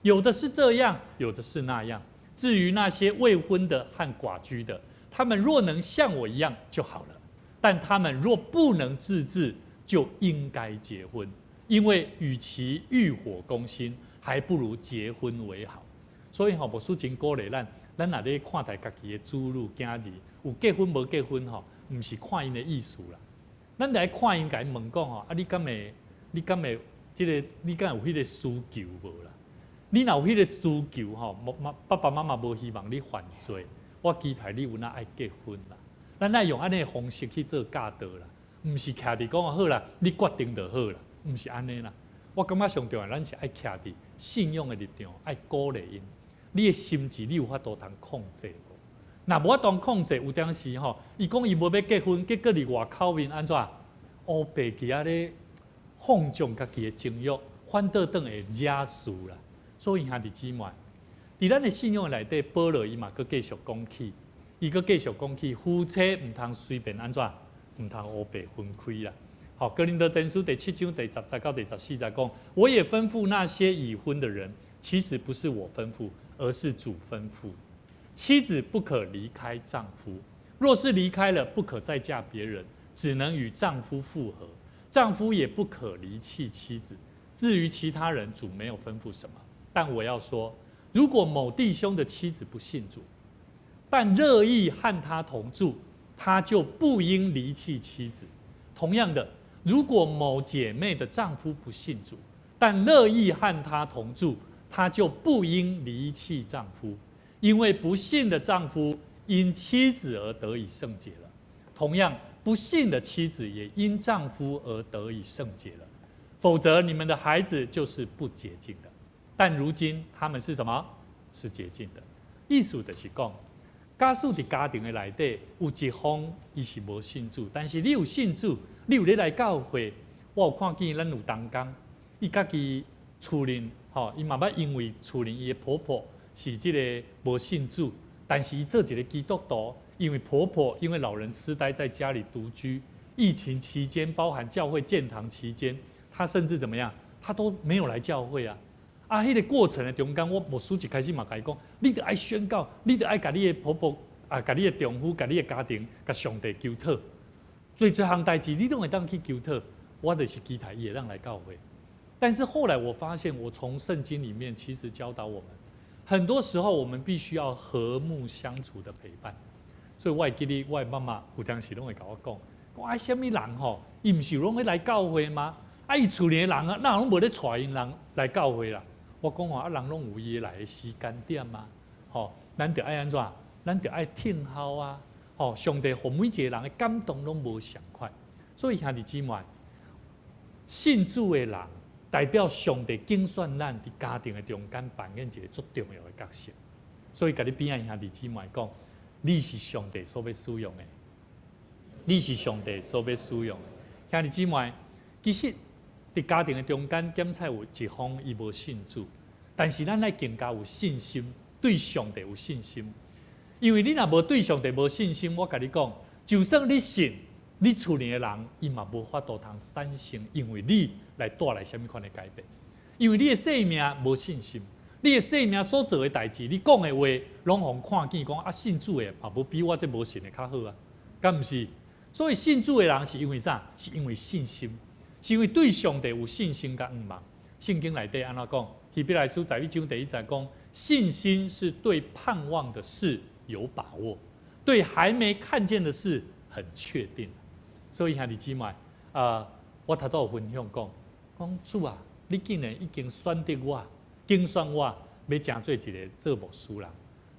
有的是這樣，有的是那樣。至於那些未婚的和寡居的，他們若能像我一樣就好了；但他們若不能自制，就應該結婚，因為與其慾火攻心，還不如結婚為好。所以吼，牧師真鼓勵咱，咱若咧看待家己的子女、囝兒有結婚無結婚吼，毋是看𪜶的意思啦，咱來看𪜶，共𪜶問講吼，啊，你敢會？你敢會？這個你敢有彼個需求無啦？你若有彼個需求吼，媽爸爸媽媽無希望你犯罪，我期待你有哪愛結婚啦。咱愛用按呢方式去做教導啦，毋是徛佇講好啦，你決定就好啦，毋是按呢啦。我感覺上重要，咱是愛徛佇信仰的立場，愛鼓勵𪜶。你的心智，你有法度通控制無？若無法度控制，有當時吼，伊講伊無欲結婚，結果佇外口面按怎？烏白去遐咧放縱家己的情慾，反倒轉會惹事啦。所以兄弟姊妹，佇咱的信仰內底，保羅伊嘛閣繼續講起，伊閣繼續講起，夫妻毋通隨便按怎，毋通烏白分開啦。好，哥林多前書第七章第十節到第十四節講，我也吩咐那些已婚的人，其實不是我吩咐，而是主吩咐，妻子不可離開丈夫，若是離開了，不可再嫁別人，只能與丈夫復合；丈夫也不可離棄妻子。至於其他人，主沒有吩咐什麼。但我要說，如果某弟兄的妻子不信主，但樂意和他同住，他就不應離棄妻子。同樣的，如果某姐妹的丈夫不信主，但樂意和她同住，她就不應離棄丈夫，因為不信的丈夫因妻子而得以聖潔了。同樣，不信的妻子也因丈夫而得以聖潔了。否則，你們的孩子就是不潔淨的。但如今他們是什麼？是潔淨的。意思就是講，假使佇家庭的內底有一方伊是無信主，但是你有信主，你有咧來教會，我有看見咱有同工，伊家己厝裡吼，伊嘛捌因為厝裡伊的婆婆是這个無信主，但是伊做一个基督徒，因為婆婆因為老人痴呆在家裡獨居，疫情期間包含教會建堂期間，他甚至怎麼樣，他都沒有來教會啊。啊，彼個過程的中間，我牧師一開始嘛共伊講，你著愛宣告，你著愛共你的婆婆啊，共你的丈夫，共你的家庭，共上帝求討，濟濟項代誌，你攏會當去求討。我就是期待伊會當來教會。但是後來我發現，我從聖經裡面其實教導我們，很多時候我們必須要和睦相處的陪伴。所以我會記得我的媽媽有當時攏會共我講，講啊，啥物人吼，伊毋是攏會來教會嗎？啊，伊厝裡的人啊，哪攏無咧帶𪜶人來教會啦？我講話啊，人攏有伊的來的時間點啊，吼，咱著愛按怎？咱著愛聽候啊，吼，上帝予每一個人的感動攏無相仝，所以兄弟姊妹，信主的人代表上帝揀選咱佇家庭的中間扮演一个足重要的角色。所以，共你邊仔兄弟姊妹講，你是上帝所欲使用的，你是上帝所欲使用的。兄弟姊妹，其實佇家庭的中間，檢採有一方伊無信主，但是咱愛更加有信心，對上帝有信心。因為你若無對上帝無信心，我共你講，就算你信，你厝裡的人伊嘛無法度通產生，因為你來帶來啥物款的改變。因為你的生命無信心，你的生命所做的代誌，你講的話，攏予人看見講啊，信主的嘛無比我這無信的較好啊，敢毋是？所以信主的人是因為啥？是因為信心，是因為對上帝有信心佮向望。聖經內底按怎講？希伯來書十一章第一節講，信心是對盼望的事有把握，對還沒看見的事很確定。所以兄弟姊妹，啊，我頭拄有分享講，講主啊，你竟然已經選擇我，揀選我，欲成做一个做牧師人。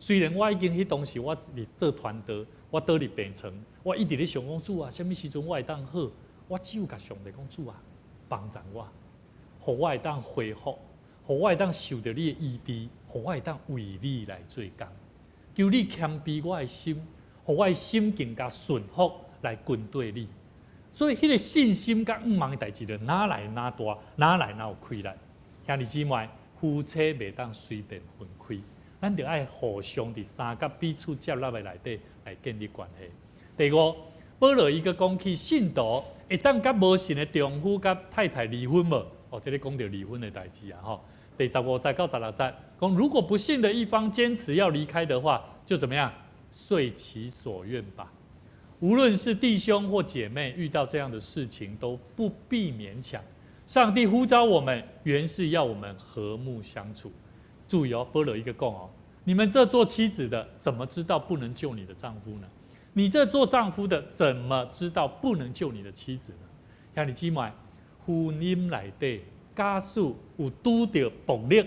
雖然我已經彼當時我佇做傳道，我倒佇病床，我一直咧想講主啊，啥物時陣我會當好？我只有共上帝講主啊，幫助我，予我會當恢復，予我會當受著你的醫治，予我會當為你來做工。求你謙卑我的心，予我的心更加順服來跟隨你。所以，彼个信心佮向望的代誌，就哪來哪大，哪來哪有氣力。兄弟姊妹，夫妻袂當隨便分開，咱著愛互相佇相佮彼此接納的內底來建立關係。第五，保羅伊閣講起信徒會當佮無信的丈夫佮太太離婚無？哦，這个講著離婚的代誌啊！吼，第十五節到十六節講，如果不信的一方堅持要離開的話，就怎麼樣？遂其所願吧。無論是弟兄或姐妹，遇到這樣的事情都不必勉強。上帝呼召我們，原是要我們和睦相處。注意哦，保羅伊閣講哦，你們這做妻子的，怎麼知道不能救你的丈夫呢？你這做丈夫的，怎麼知道不能救你的妻子呢？兄弟姊妹，婚姻內底，假使有拄著暴力、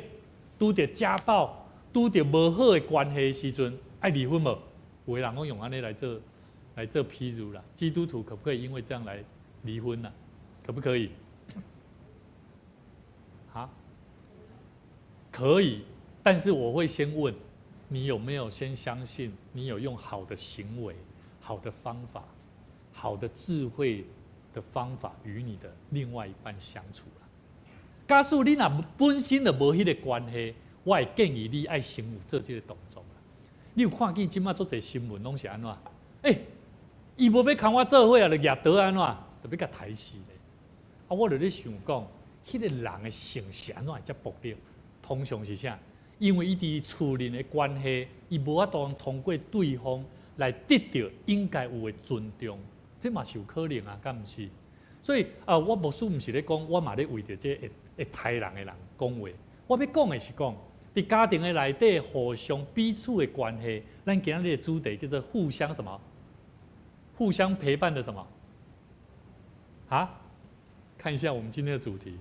拄著家暴、拄著無好的關係的時陣，愛離婚無？有的人講用按呢來做譬如啦，基督徒可不可以因為這樣來離婚呢？可不可以？啊？可以，但是我會先問你有沒有先相信，你有用好的行為、好的方法、好的智慧的方法與你的另外一半相處啦。假使你若本身就無彼个關係，我會建議你愛先有做這个動作啦。你有看見這馬足濟新聞攏是按怎？欸，伊無欲牽我做伙啊，就舉刀按怎，就欲共刣死咧。啊，我就咧想講，彼个人的性是按怎會遮暴力？通常是啥？因為伊佇厝內的關係，伊無法度通過對方來得著應該有的尊重，這嘛是有可能啊，敢毋是？所以啊，我牧師毋是咧講，我嘛咧為著這會會刣人的人講話。我欲講的是講，佇家庭的內底互相彼此的關係，咱今仔日的主題叫做互相什麼？互相陪伴的什麼？啊？看一下我們今天的主題：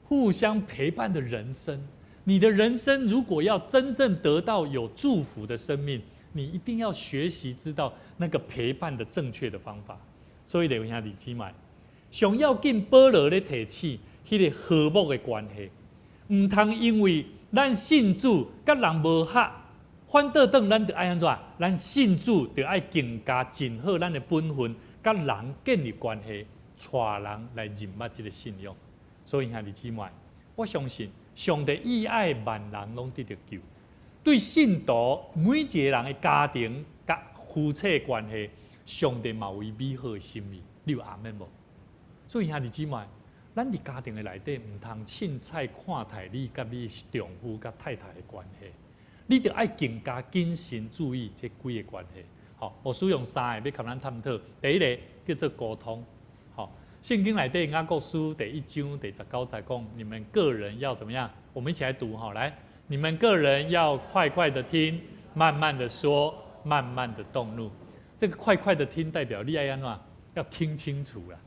互相陪伴的人生。你的人生如果要真正得到有祝福的生命，你一定要學習知道那個陪伴的正確的方法。所以咧，兄弟姊妹，上要緊保羅咧提醒彼个和睦的關係，毋通因為咱信主佮人無合，反倒轉咱著愛按怎？咱信主著愛更加盡好咱的本分，佮人建立關係，帶人來認捌這個信仰。所以兄弟姊妹，我相信上帝意愛萬人攏得著救。對信徒每一個人的家庭佮夫妻關係，上帝嘛有伊美好的心意，你有阿們無？所以兄弟姊妹，咱佇家庭的內底，毋通凊彩看待你佮你丈夫佮太太的關係，你著愛更加謹慎注意這幾个關係。好，我使用三个欲共咱探討。第一个叫做溝通。好，聖經內底雅各書第一章第十九節講，你們各人要怎麼樣？我們一起來讀哈，來，你們各人要快快的聽，慢慢的說，慢慢的動怒。這個快快的聽代表你愛按怎？要聽清楚啦，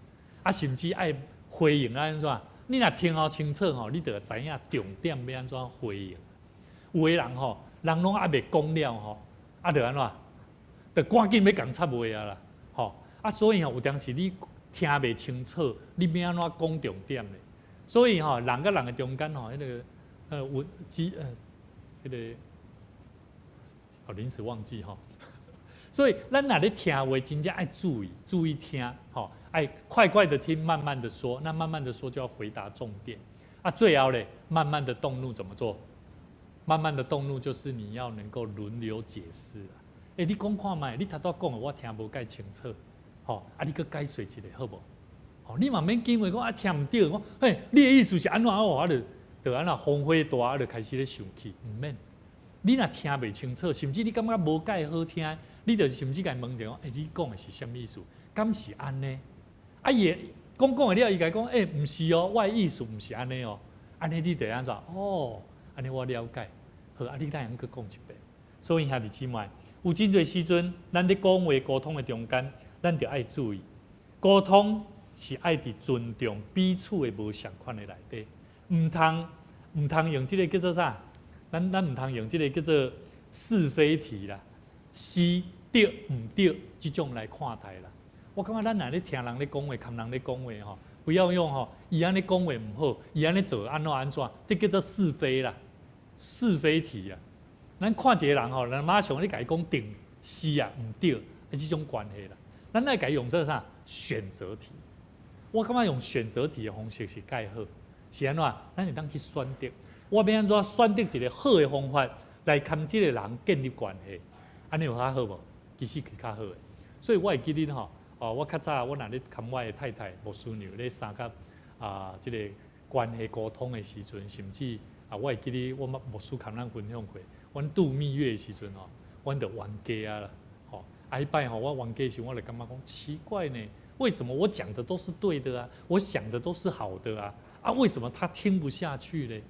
啊，甚至愛回應按怎？你若聽予清楚吼，你就知影重點欲按怎回應。有的人吼，人攏猶未講了吼，啊，就按怎？就趕緊欲共插話啊啦，吼啊，所以吼有當時你聽袂清楚，你欲按怎講重點咧？所以吼，人佮人的中間吼，彼个文機彼个，哦，臨時忘記吼。所以咱若咧聽話，真正愛注意，注意聽，吼，愛快快的聽，慢慢的說。那慢慢的說就要回答重點。啊，最後咧，慢慢的動怒怎麼做？慢慢的動怒就是你要能夠輪流解釋。欸，你講看覓，你頭拄講的我聽無蓋清楚，吼，啊，你閣解說一下好無？吼，你嘛免驚話講啊聽毋著，講嘿，你的意思是按怎哦？啊，就按怎風火大，啊，就開始咧生氣，毋免。你若聽袂清楚，甚至你感覺無蓋好聽，你就甚至共伊問者講，欸，你講的是啥物意思？敢是按呢？啊，伊講講了，伊共講，欸，毋是哦，我的意思毋是按呢哦，按呢你就按怎？哦，按呢我了解。好，啊，你等下閣講一遍。所以兄弟姊妹，有真濟時陣，咱佇講話溝通的中間，咱著愛注意，溝通是愛佇尊重彼此的無仝款的內底，毋通用這个叫做啥？咱毋通用這个叫做是非題啦，是對毋對這種來看待啦。我感覺咱若咧聽人咧講話，含人咧講話吼，不要用吼，伊按呢講話毋好，伊按呢做按怎按怎，這叫做是非啦，是非題啊。咱看一个人吼，咱馬上咧共伊講定是啊，毋對，這種關係啦。咱愛共伊用這啥選擇題？我感覺用選擇題的方式是蓋好，是按怎？咱會當去選擇，我欲按怎選擇一个好的方法來佮這个人建立關係，按呢有較好無？其實是較好的。所以我會記得吼，哦，我較早我若咧佮我的太太牧師娘咧相佮啊，這个關係溝通的時陣，甚至啊，我會記得我牧師共咱分享過，阮度蜜月的時陣吼，阮就冤家啊啦，吼，啊，彼擺吼，我冤家時，我就感覺講奇怪呢，為什麼我講的都是對的啊？我想的都是好的啊，啊，為什麼他聽不下去呢？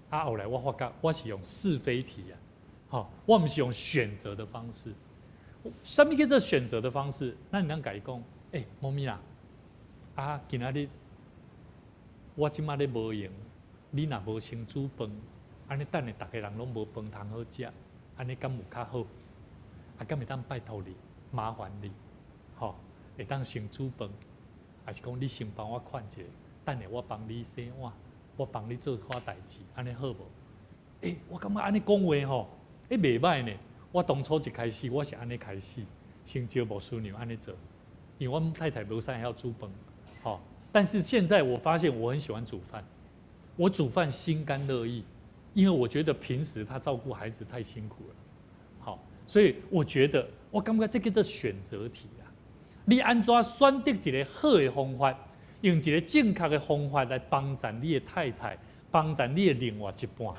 啊，後來我發覺我是用是非題啊，吼，我毋是用選擇的方式。啥物叫做選擇的方式？咱會當共伊講，欸，媽咪啦，啊，今仔日我這馬咧無閒，你若無先煮飯，按呢等下逐家人攏無飯通好食，按呢敢有較好？啊，敢會當拜託你，麻煩你，吼，會當先煮飯，還是講你先幫我看一下，等下我幫你洗碗，我幫你做寡代誌，按呢好無？欸，我感覺按呢講話吼，欸，袂䆀呢。我當初一開始我是按呢開始，先招牧師娘按呢做，因為阮太太無啥會曉煮飯，吼。但是現在我發現我很喜歡煮飯，我煮飯心甘樂意，因為我覺得平時他照顧孩子太辛苦了，好，所以我覺得我感覺這叫做選擇題啊。你按怎選擇一個好的方法，用一個正確的方法來幫助你的太太，幫助你的另外一半，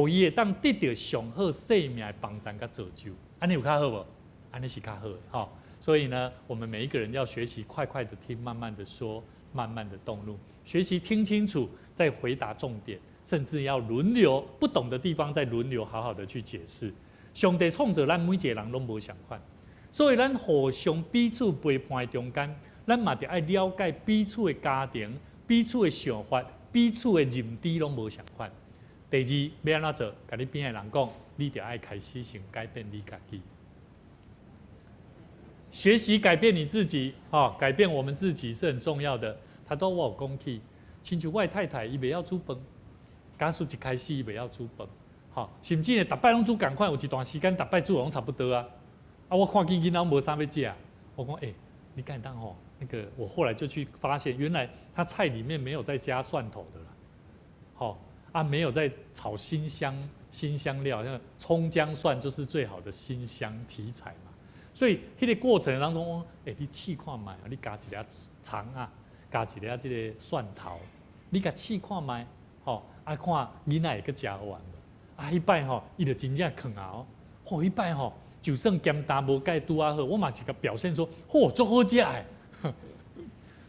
予伊會當得著上好生命的幫助佮造就，按呢有較好無？按呢是較好的，吼。所以呢，我們每一個人要學習快快的聽，慢慢的說，慢慢的動怒，學習聽清楚，再回答重點，甚至要輪流不懂的地方再輪流好好的去解釋。上帝創造咱每一個人攏無仝款，所以咱互相彼此陪伴的中間，咱嘛著愛了解彼此的家庭、彼此的想法、彼此的認知攏無仝款。第二，欲按怎做？共你邊的人講，你著愛開始先改變你家己。學習改變你自己，哈，改變我們自己是很重要的。頭拄我有講起，親像我的太太，伊袂曉煮飯，假使一開始伊袂曉煮飯，吼，甚至呢，逐擺攏煮仝款，有一段時間逐擺煮攏差不多啊。啊，我看見囡仔無啥欲食，我講，欸，你敢會當吼？那個，我後來就去發現，原來他菜裡面沒有再加蒜頭的啦，吼，啊，沒有在炒辛香辛香料，像蔥薑蒜就是最好的辛香題材嘛。所以，彼個過程當中，欸，你試看覓，你加一粒蔥仔，加一粒這个蒜頭，你共試看覓，吼，啊，看囡仔會閣食完無？啊，彼擺吼，伊就真正囥啊，吼，彼擺吼，就算鹹淡無蓋拄仔好，我嘛是共表現說，嚯，足好食的，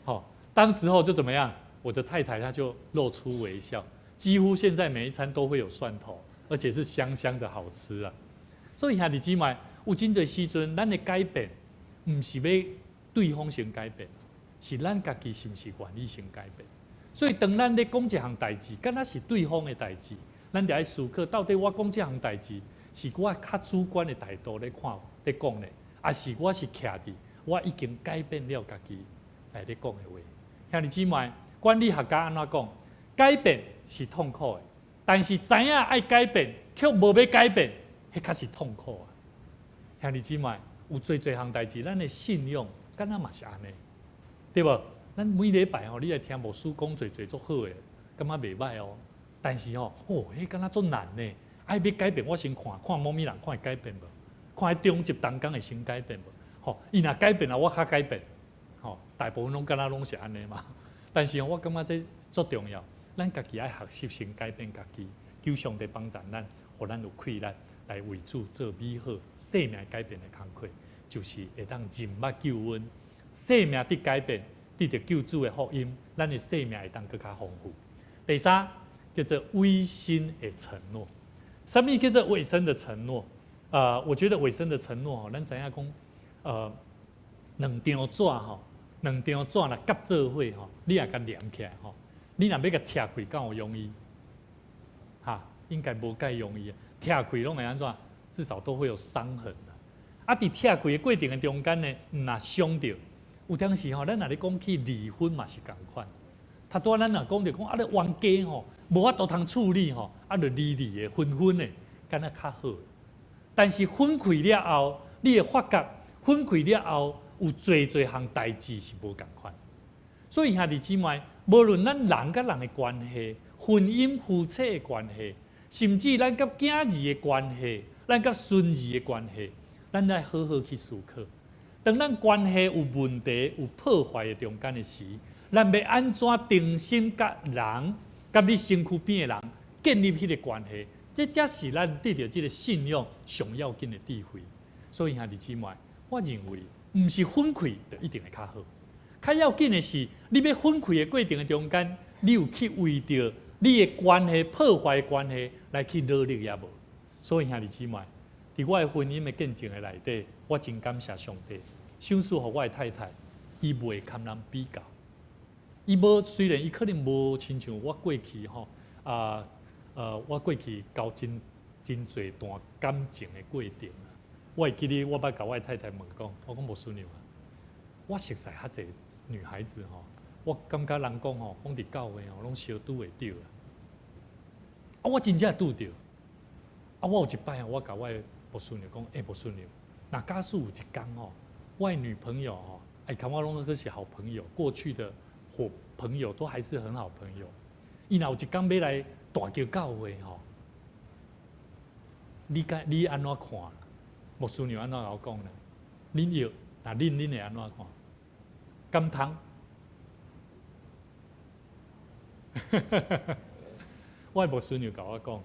好，當時候就怎麼樣？我的太太她就露出微笑，幾乎現在每一餐都會有蒜頭，而且是香香的好吃啊。所以兄弟姊妹，有真濟時陣，咱的改變，毋是欲對方先改變，是咱家己是毋是願意先改變。所以當咱咧講一項代誌，敢若是對方的代誌，咱就愛思考，到底我講這項代誌，是我較主觀的態度咧看咧講咧，抑是我是徛佇我已經改變了家己來咧講的話。兄弟姊妹，管理學家按怎講？改變是痛苦的，但是知影愛改變，卻無欲改變，彼較是痛苦啊！兄弟姊妹，有濟濟項代誌，咱的信仰敢若嘛是按呢，對無？咱每禮拜吼，你來聽牧師講濟濟足好的，感覺袂䆀哦。但是吼，哦，彼敢若足難呢。愛欲改變，我先看看某物人看會改變無？看彼中集同工會先改變無？吼，伊若改變了，我較改變。吼，大部分攏敢若攏是按呢嘛。但是我感覺這足重要，咱家己愛學習先改變家己，求上帝幫助咱，予咱有氣力來為主做美好生命改變的工課，就是會當認捌救恩，生命得改變，得著救主的福音，咱的生命會當閣較豐富。第三叫做委身的承諾，啥物叫做委身的承諾？我覺得委身的承諾吼，咱知影講，兩張紙吼，兩張紙若夾做伙吼，你若共黏起來吼，你若欲共拆開，敢有容易？哈，應該無蓋容易啊！拆開攏會按怎？至少都會有傷痕的。啊，佇拆開的過程的中間呢，毋若傷著，有當時吼，咱若咧講起離婚嘛是仝款。頭拄仔咱若講著講啊，咧冤家吼，無法度通處理吼，啊，就離離的分分的，敢若較好。但是分開了後，你會發覺分開了後，有濟濟項代誌是無仝款。所以兄弟姊妹，無論咱人佮人的關係、婚姻夫妻的關係，甚至咱佮囝兒的關係、咱佮孫兒的關係，咱愛好好去思考。當咱關係有問題、有破壞的中間的時，咱欲按怎重新佮人、佮你身軀邊的人建立彼个關係？這才是咱得著這个信仰上要緊的智慧。所以兄弟姊妹，我認為毋是分開就一定會較好。較要緊的是，你欲分開的過程的中間，你有去為著你的關係破壞的關係來去努力抑無？所以兄弟姊妹，佇我的婚姻的見證的內底，我真感謝上帝，賞賜予我的太太，伊袂共人比較。伊無雖然伊可能無親像我過去吼啊，我過去交真真濟段感情的過程。我會記得我捌共我的太太問講，我講牧師娘啊，我熟似較濟女孩子吼，我感覺人講吼，講佇教會吼，攏相拄會著啦。啊，我真正拄著。啊，我有一擺我共我的牧師娘講，欸，牧師娘，若假使有一工吼，我的女朋友吼，哎，共我攏閣是好朋友，過去的好朋友都還是很好朋友。伊若有一工欲來大橋教會吼，你敢你按怎看？牧師娘按怎共我講呢？恁藥，若恁恁會按怎看？敢通？我的牧師娘共我講，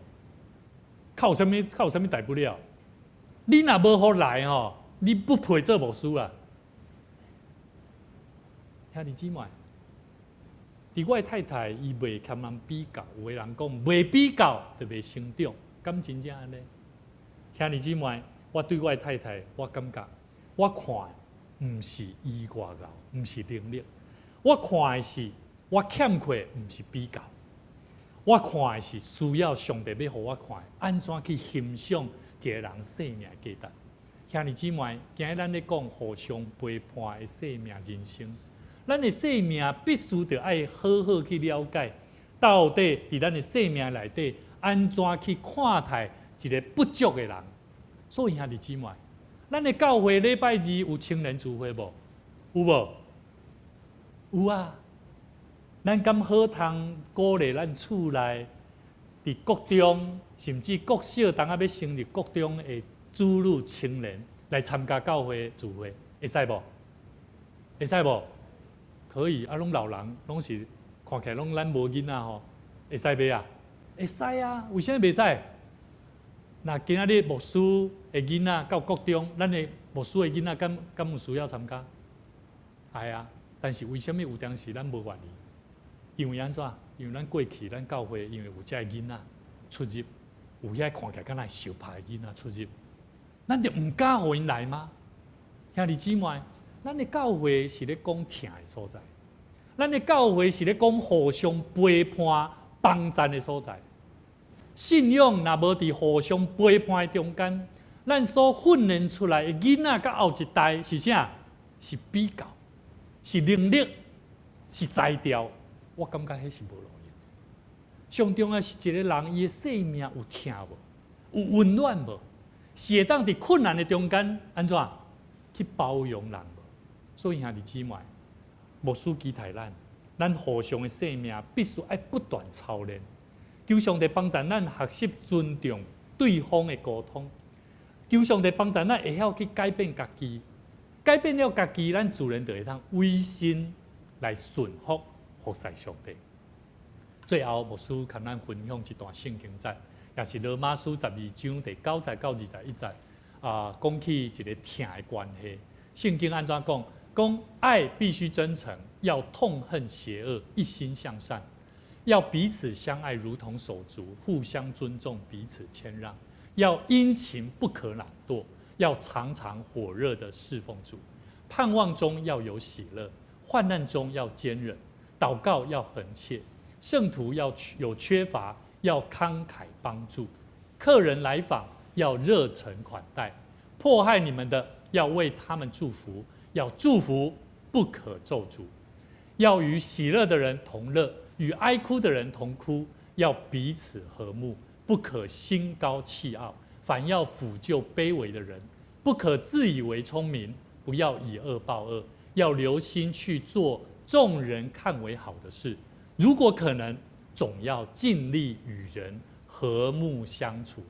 較有啥物？較有啥物大不了？你若無予來吼，你不配做牧師啦。兄弟姊妹，佇我的太太，伊袂共人比較，有的人講袂比較就袂成長，敢真正按呢？兄弟姊妹，我對我的太太，我感覺我看毋是伊偌𠢕，毋是能力，我看的是我欠缺，毋是比較，我看的是需要上帝欲予我看，按怎去欣賞一個人生命的價值。兄弟姊妹，今日咱咧講互相陪伴的生命人生，咱的生命必須著愛好好去了解，到底佇咱的生命內底，按怎去看待一个不足的人。所以兄弟姊妹，咱的教會禮拜二有青年聚會無？有無？有啊。咱敢好通鼓勵咱厝內佇國中，甚至國小，當仔欲升入國中的子女青年來參加教會聚會，會使無？會使無？可以啊，攏老人，攏是看起來攏咱無囡仔吼，會使袂啊？會使啊，為啥物袂使？若今仔日牧師的囡仔到國中，咱的牧師的囡仔敢敢有需要參加？會啊，但是為啥物有當時咱無願意？因為按怎？因為咱過去咱教會因為有這个囡仔出入，有遐看起來敢若會相拍的囡仔出入，咱就毋敢予𪜶來嗎？兄弟姊妹，咱的教會是咧講疼的所在，咱的教會是咧講互相陪伴、幫贊的所在。信仰若無佇互相陪伴的中間，咱所訓練出來的囡仔佮後一代是啥？是比較，是能力，是才調。我感覺彼是無路用。上重要是一個人伊的生命有疼無？有溫暖無？是會當佇困難的中間按怎去包容人無？所以兄弟姊妹，牧師期待咱，咱互相的生命必須愛不斷操練。求上帝幫助咱學習尊重對方的溝通。求上帝幫助咱會曉去改變家己，改變了家己，咱自然就會當委身來順服服侍上帝。最後，牧師共咱分享一段聖經節，也是羅馬書十二章第九節到二十一節，啊，講起一個疼的關係。聖經按怎講？講愛必須真誠，要痛恨邪惡，一心向善，要彼此相愛，如同手足，互相尊重，彼此謙讓。要殷勤，不可懶惰，要常常火熱的侍奉主。盼望中要有喜樂，患難中要堅忍，禱告要恆切。聖徒要有缺乏，要慷慨幫助；客人來訪，要熱誠款待；迫害你們的，要為他們祝福，要祝福，不可咒詛；要與喜樂的人同樂，與哀哭的人同哭，要彼此和睦，不可心高氣傲，反要俯就卑微的人；不可自以為聰明，不要以惡報惡，要留心去做眾人看為好的事。如果可能，總要盡力與人和睦相處。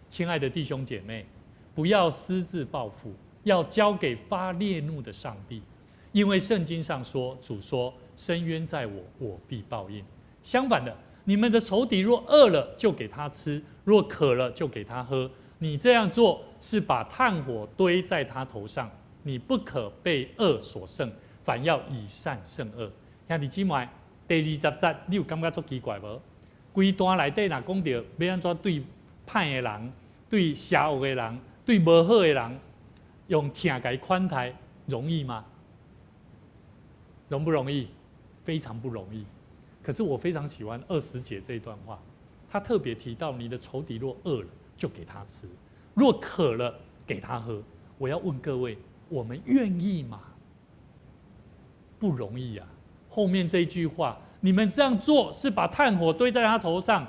親愛的弟兄姐妹，不要私自報復，要交給發烈怒的上帝，因為聖經上說，主說：伸冤在我，我必報應。相反的，你們的仇敵若餓了，就給他吃；若渴了，就給他喝。你這樣做是把炭火堆在他頭上。你不可被惡所勝，反要以善勝惡。兄弟姊妹，第二十節，你有感覺足奇怪無？規段內底若講著欲按怎對歹的人、對邪惡的人、對無好的人，用疼共伊款待，容易嗎？容不容易？非常不容易。可是我非常喜歡二十節這一段話，他特別提到：你的仇敵若餓了，就給他吃；若渴了，給他喝。我要問各位，我們願意嗎？不容易啊。後面這一句話，你們這樣做是把炭火堆在他頭上。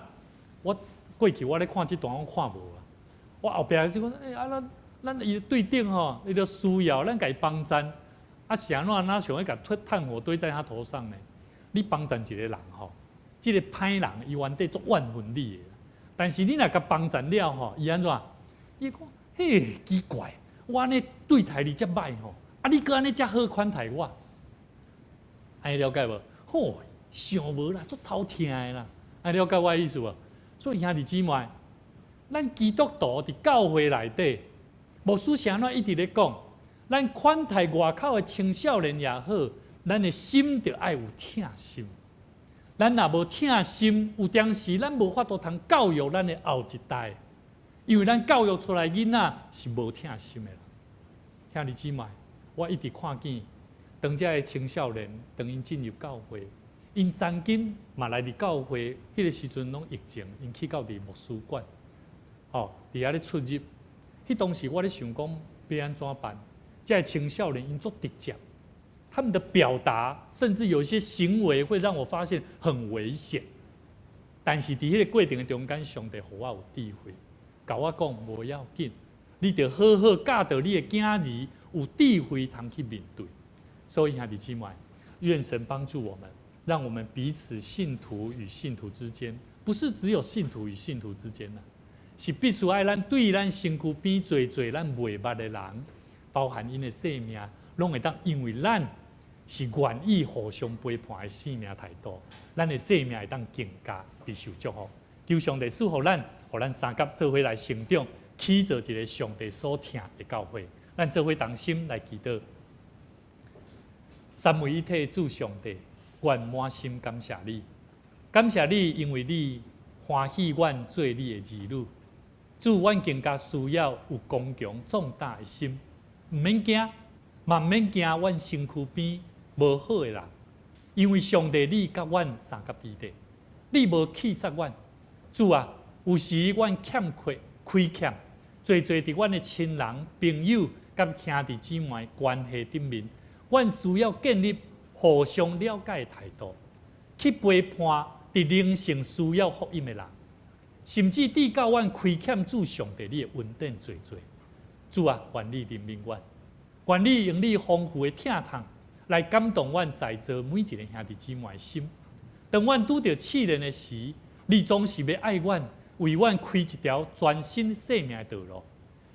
我過去我咧看這段，我看無啊。我後壁就講，欸，啊，咱咱伊對頂吼，伊就需要咱共伊幫贊。啊，是按怎哪像欲共炭火堆在他頭上呢？你幫贊一個人吼，這个歹人伊原底足怨恨你的，但是你若共幫贊了吼，伊按怎？伊講，嘿，奇怪，我按呢對待你遮歹吼，啊，你閣按呢遮好款待我。按呢了解無？吼，想無啦，足頭疼的啦。按呢了解我的意思無？所以兄弟姊妹，咱基督徒佇教會內底，牧師啥怎一直咧講，咱款待外口的青少年也好，咱的心著愛有疼心。咱若無疼心，有當時咱無法度通教育咱的後一代，因為咱教育出來囡仔是無疼心的。兄弟姊妹，我一直看見。當這个青少年，當𪜶進入教會，𪜶曾經嘛來佇教會，彼个時陣攏疫情，𪜶去到佇牧師館，吼，佇遐咧出入。彼當時我咧想講，欲按怎辦？這个青少年𪜶足直接，他們的表達，甚至有一些行為，會讓我發現很危險。但是佇彼个過程的中間，上帝予我有智慧，共我講無要緊，你著好好教導你的囝兒有智慧通去面對。所以兄弟姊妹，願神幫助我們，讓我們彼此信徒與信徒之間，不是只有信徒與信徒之間，是必須愛咱對咱身軀邊濟濟咱袂捌的人，包含𪜶的性命，攏會當因為咱是願意互相陪伴的生命態度，咱的生命會當更加備受祝福。求上帝賜予咱，予咱相佮做伙來成長，起造一个上帝所疼的教會。咱做伙同心來祈禱。三位一體主上帝，阮滿心感謝你，感謝你，因為你歡喜阮做你的兒女。主，阮更加需要有剛強壯膽的心，毋免驚，嘛毋免驚阮身軀邊無好的人，因為上帝你佮阮相佮彼得，你無棄殺阮。主啊，有時阮欠缺、虧欠，濟濟佇阮的親人、朋友佮兄弟姊妹關係頂面，阮需要建立互相了解的態度，去陪伴佇靈性需要福音的人，甚至直到阮虧欠主上帝你的恩典濟濟。主啊，願你憐憫阮，願你用你豐富的疼痛來感動阮在座每一个兄弟姊妹的心。當阮拄著試煉的時，你總是欲愛阮，為阮開一條全新生命的道路，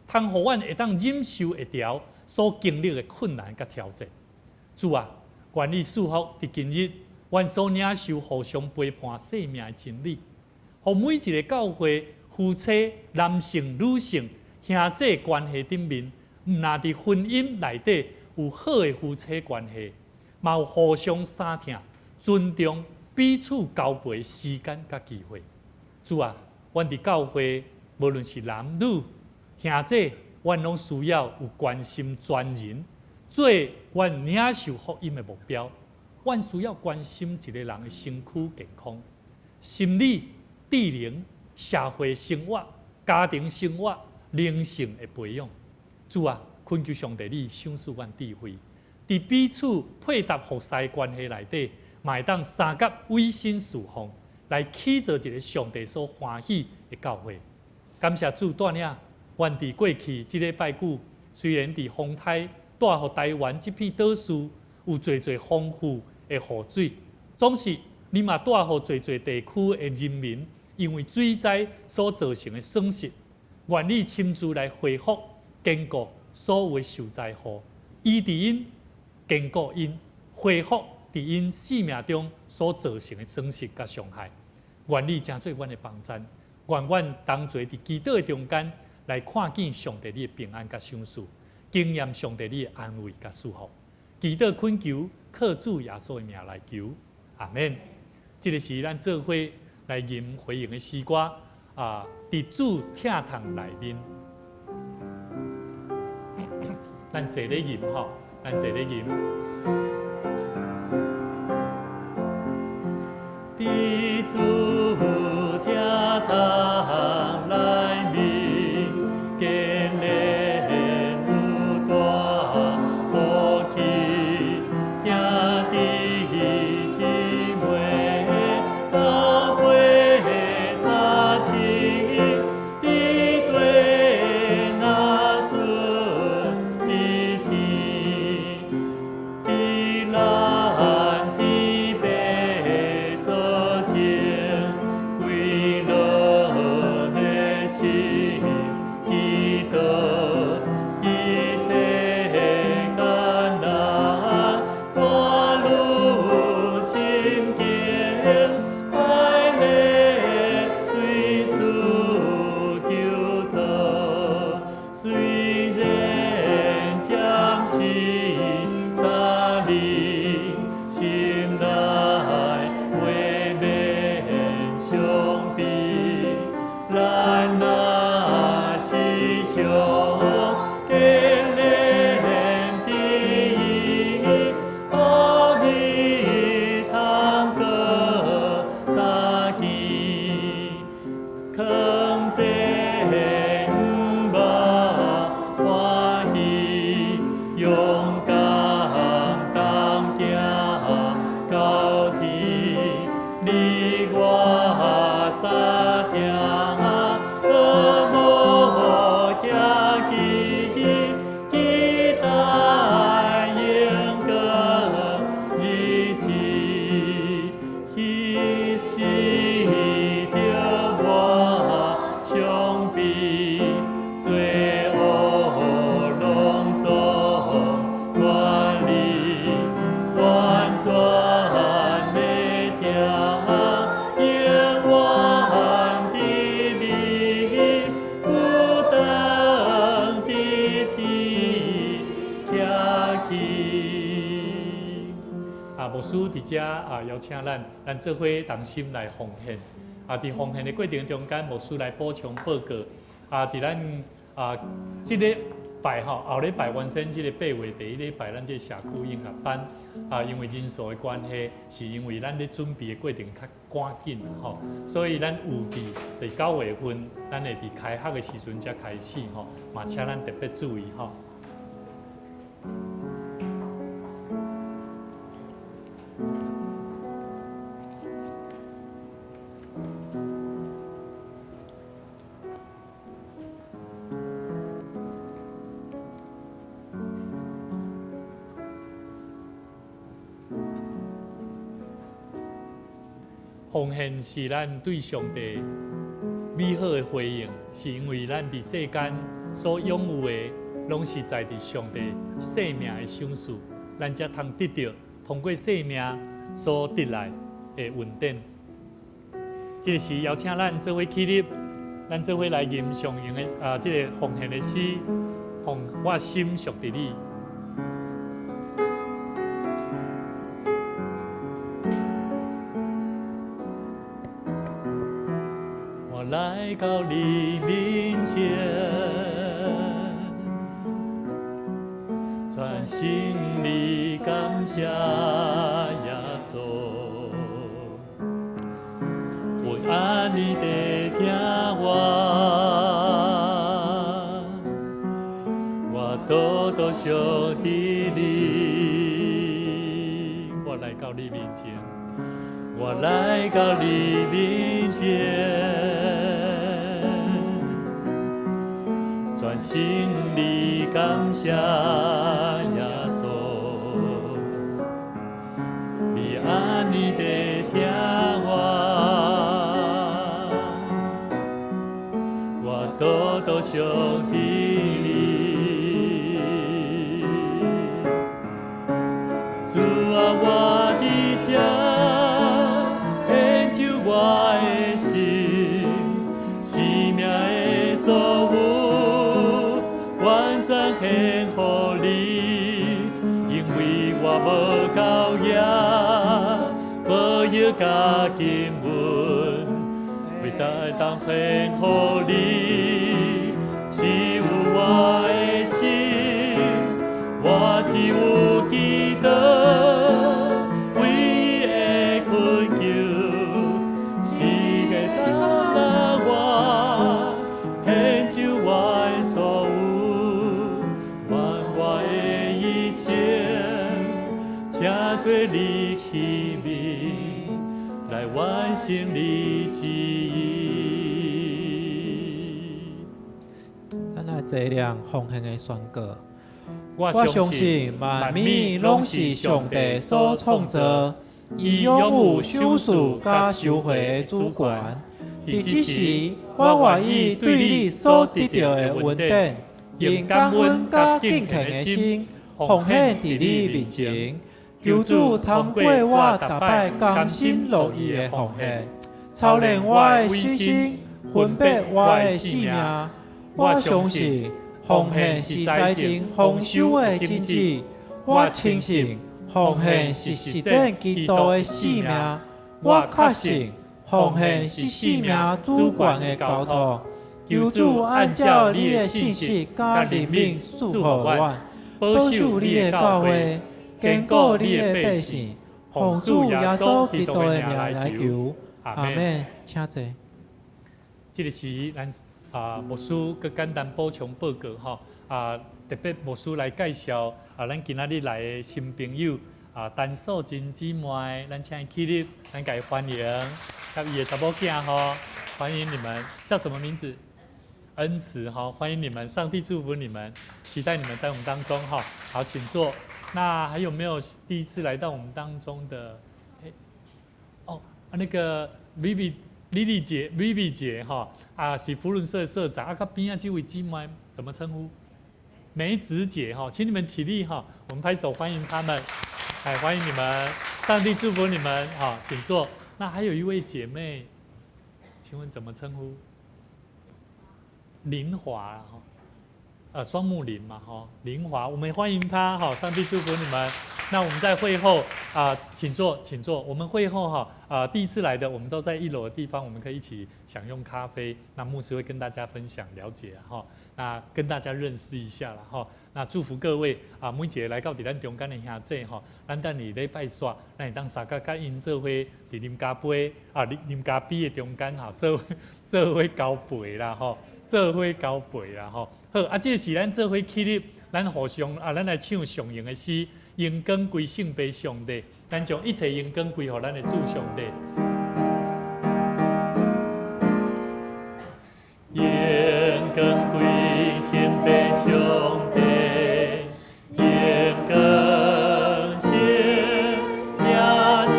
通予阮會當忍受會牢所經歷的困難佮挑戰。主啊，願你賜福佇今日，阮所領受互相陪伴生命的真理，予每一个教會夫妻、男性、女性、兄弟關係頂面，毋但佇婚姻內底有好的夫妻關係，嘛有互相相疼、尊重、彼此交陪時間佮機會。主啊，阮佇教會，無論是男女兄弟，阮攏需要有關心專人，做阮領受福音的目標。阮需要關心一個人的身軀健康、心理、智能、社會生活、家庭生活、靈性的培養。主啊，懇求上帝你賞賜阮智慧，佇彼此配搭服侍關係內底，嘛會當相佮委身侍奉，來起造一个上帝所歡喜的教會。感謝主帶領，阮佇過去這禮拜久，雖然佇風颱帶予台灣這片島嶼有濟濟豐富的雨水，總是你嘛帶予濟濟地區的人民，因為水災所造成的損失，願你親自來恢復、堅固所有的受災戶，醫治𪜶、堅固𪜶、恢復佇𪜶生命中所造成的損失佮傷害。願你成做阮的幫贊，願阮同齊佇祈禱的中間來看見上帝你的平安佮賞賜，經驗上帝你的安慰佮祝福。祈禱懇求，靠主耶穌的名來求，阿們。這个是咱做伙來吟回應的詩歌啊，佇主疼痛內面，咱坐咧吟吼，咱坐咧吟。佇主疼痛內面，堅然有大福氣，兄弟姊妹交陪相親，佇地若出佇天，佇咱天父做證，歸樂熱心祈禱，一切艱難我愈心堅，拜禮對主求托，雖然暫時三離，心內未免傷悲。咱若是相堅連佇伊，何日通過佇遮啊邀請咱，咱做伙同心來奉獻。啊，佇奉獻的過程中間，牧師來補充報告。啊，佇咱啊這禮拜吼，後禮拜完成這個8月第一禮拜，咱這個社區應學班啊，因為人數的關係，是因為咱咧準備的過程較趕緊吼，所以咱預計佇9月份，咱會佇開學的時陣才開始吼，嘛請咱特別注意吼。奉獻是咱對上帝美好的回應，是因為咱佇世間所擁有的，攏是在佇上帝生命的賞賜，咱才通得著通過生命所得來的恩典。這個時邀請咱做伙起立，咱做伙來吟上用的啊，這個奉獻的詩，奉我心屬佇你。我來到你面前，全心裡感謝耶穌，我按你的聽我，我多多屬佇你，我來到你面前，我來到你面前，全心裡感謝耶穌，你按你的聽我，我多多屬佇你。主啊，我佇這獻上我的心，生命的所有，完全獻予你，因為我無夠額，無欲佮金銀，為會當獻予你，只有我的心，我只有基督，唯一的懇求，是會當納我獻上我的所有，願我的一生，成做你器皿，來完成你旨意。咱來坐量奉獻的宣告。我我相信萬物攏是上帝所創造，伊擁有賞賜佮收回的主權。佇這時，我願意對你所得著的恩典，用感恩佮敬虔的心奉獻佇你面前。求主通過我逐擺甘心樂意的奉獻，操練我的信心，分別我的性命。我相信奉獻是財政豐收的種子。我深信奉獻是實踐基督的使命。我確信奉獻是生命主權的交託。求主按照你的信實佮憐憫賜予阮，保守你的教會，堅固你的百姓。奉主耶穌基督的名來求，阿們。請坐。這個時咱啊牧師閣簡單補充報告吼啊，特別牧師來介紹啊，咱今仔日來的新朋友啊，陳素貞姊妹，咱請伊起立，咱共伊歡迎，佮伊的查某囝吼，歡迎你們，叫什麼名字？恩慈哈，歡迎你們，上帝祝福你們，期待你們在我們當中哈。好，請坐。那還有沒有第一次來到我們當中的？欸、哦，那個 Vivi Lily 姐，Vivi 姐哈啊，是扶輪社社長啊，佮邊仔這位姊妹怎麼稱呼？梅子姐哈，請你們起立哈，我們拍手歡迎他們，哎，歡迎你們，上帝祝福你們，好，請坐。那還有一位姐妹，請問怎麼稱呼？林華哈，雙木林嘛哈，林華，我們歡迎他哈，上帝祝福你們，那我們在會後啊，請坐，請坐。我們會後哈啊，第一次來的，我們都在一樓的地方，我們可以一起享用咖啡。那牧師會跟大家分享了解哈，那跟大家認識一下啦哈。那祝福各位啊，每一個來到佇咱中間的兄弟吼，咱等下禮拜煞，咱會當相佮佮𪜶做伙佇啉咖啡啊，啉咖啡的中間吼，做伙交陪啦吼，做伙交陪啦吼。好，啊，這是咱做伙起立，咱互相啊，咱來唱上榮的詩。榮光歸聖父上帝，咱將一切榮光歸予咱的主上帝。榮光歸聖父上帝，榮光聖耶聖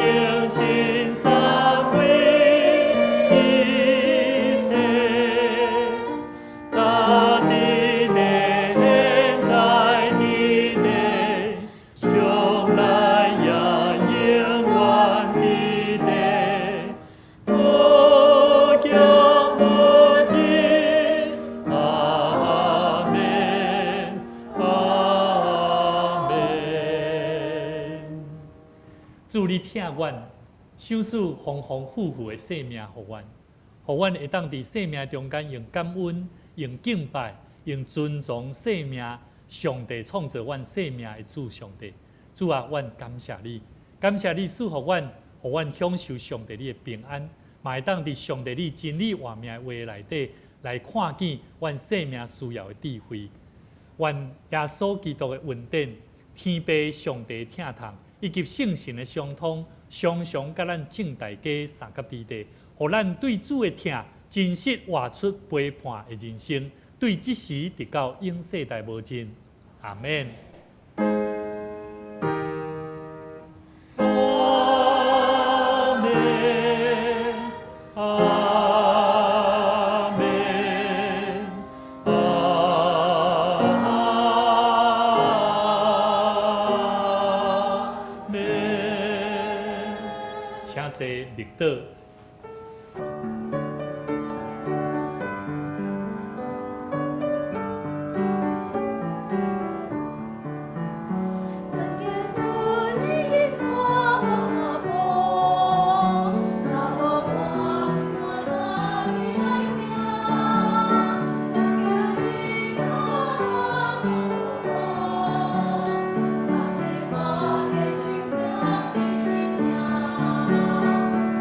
神三位一體，早佇地，現在佇地，將來也永遠佇地，無窮無盡，阿們，阿們。主你疼阮，賞賜豐豐富富的生命予阮，予阮會當佇生命中間用感恩、用敬拜、用尊崇生命，上帝創造阮生命的主上帝。主啊，阮感謝你，感謝你賜予阮，予阮享受上帝你的平安，嘛會當佇上帝你真理活命的話內底來看見阮生命需要的智慧。願耶穌基督的恩典、天父上帝的疼痛，以及聖神的相通，常常佮咱眾大家相佮佇地，予咱對主的疼真實活出陪伴的人生，對這時直到永世代無盡。阿們。阿們，阿們，阿們。請坐，綠島。恳求主你帶我步，若無我我哪里來行？懇求你教我步，若是我的天命是正，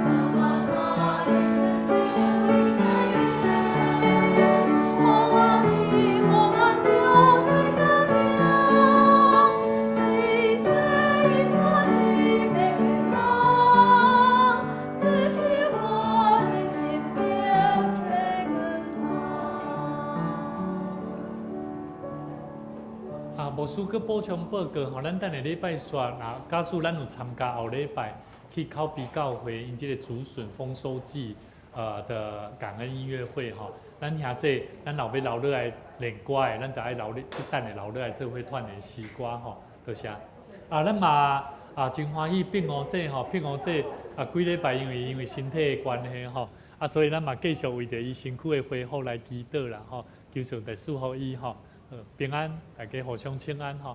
怎我哪会遵守你的约？予我伫黑暗中做光明，对罪我是迷茫，只是我人生变做光。啊，牧師閣補充報告吼，咱等下禮拜煞，若假使咱有參加後禮拜去口邊教會𪜶這个竹筍豐收季的感恩音樂會吼，咱兄弟咱若欲留落來練歌的，咱就愛留咧，這等下留落來做伙串聯詩歌吼，多謝。啊，咱嘛啊真歡喜碧娥姐吼，碧娥姐啊幾禮拜因為身體的關係吼，啊所以咱嘛繼續為著伊身軀的恢復來祈禱啦吼，求上帝賜福伊吼。平安，大家互相請安吼。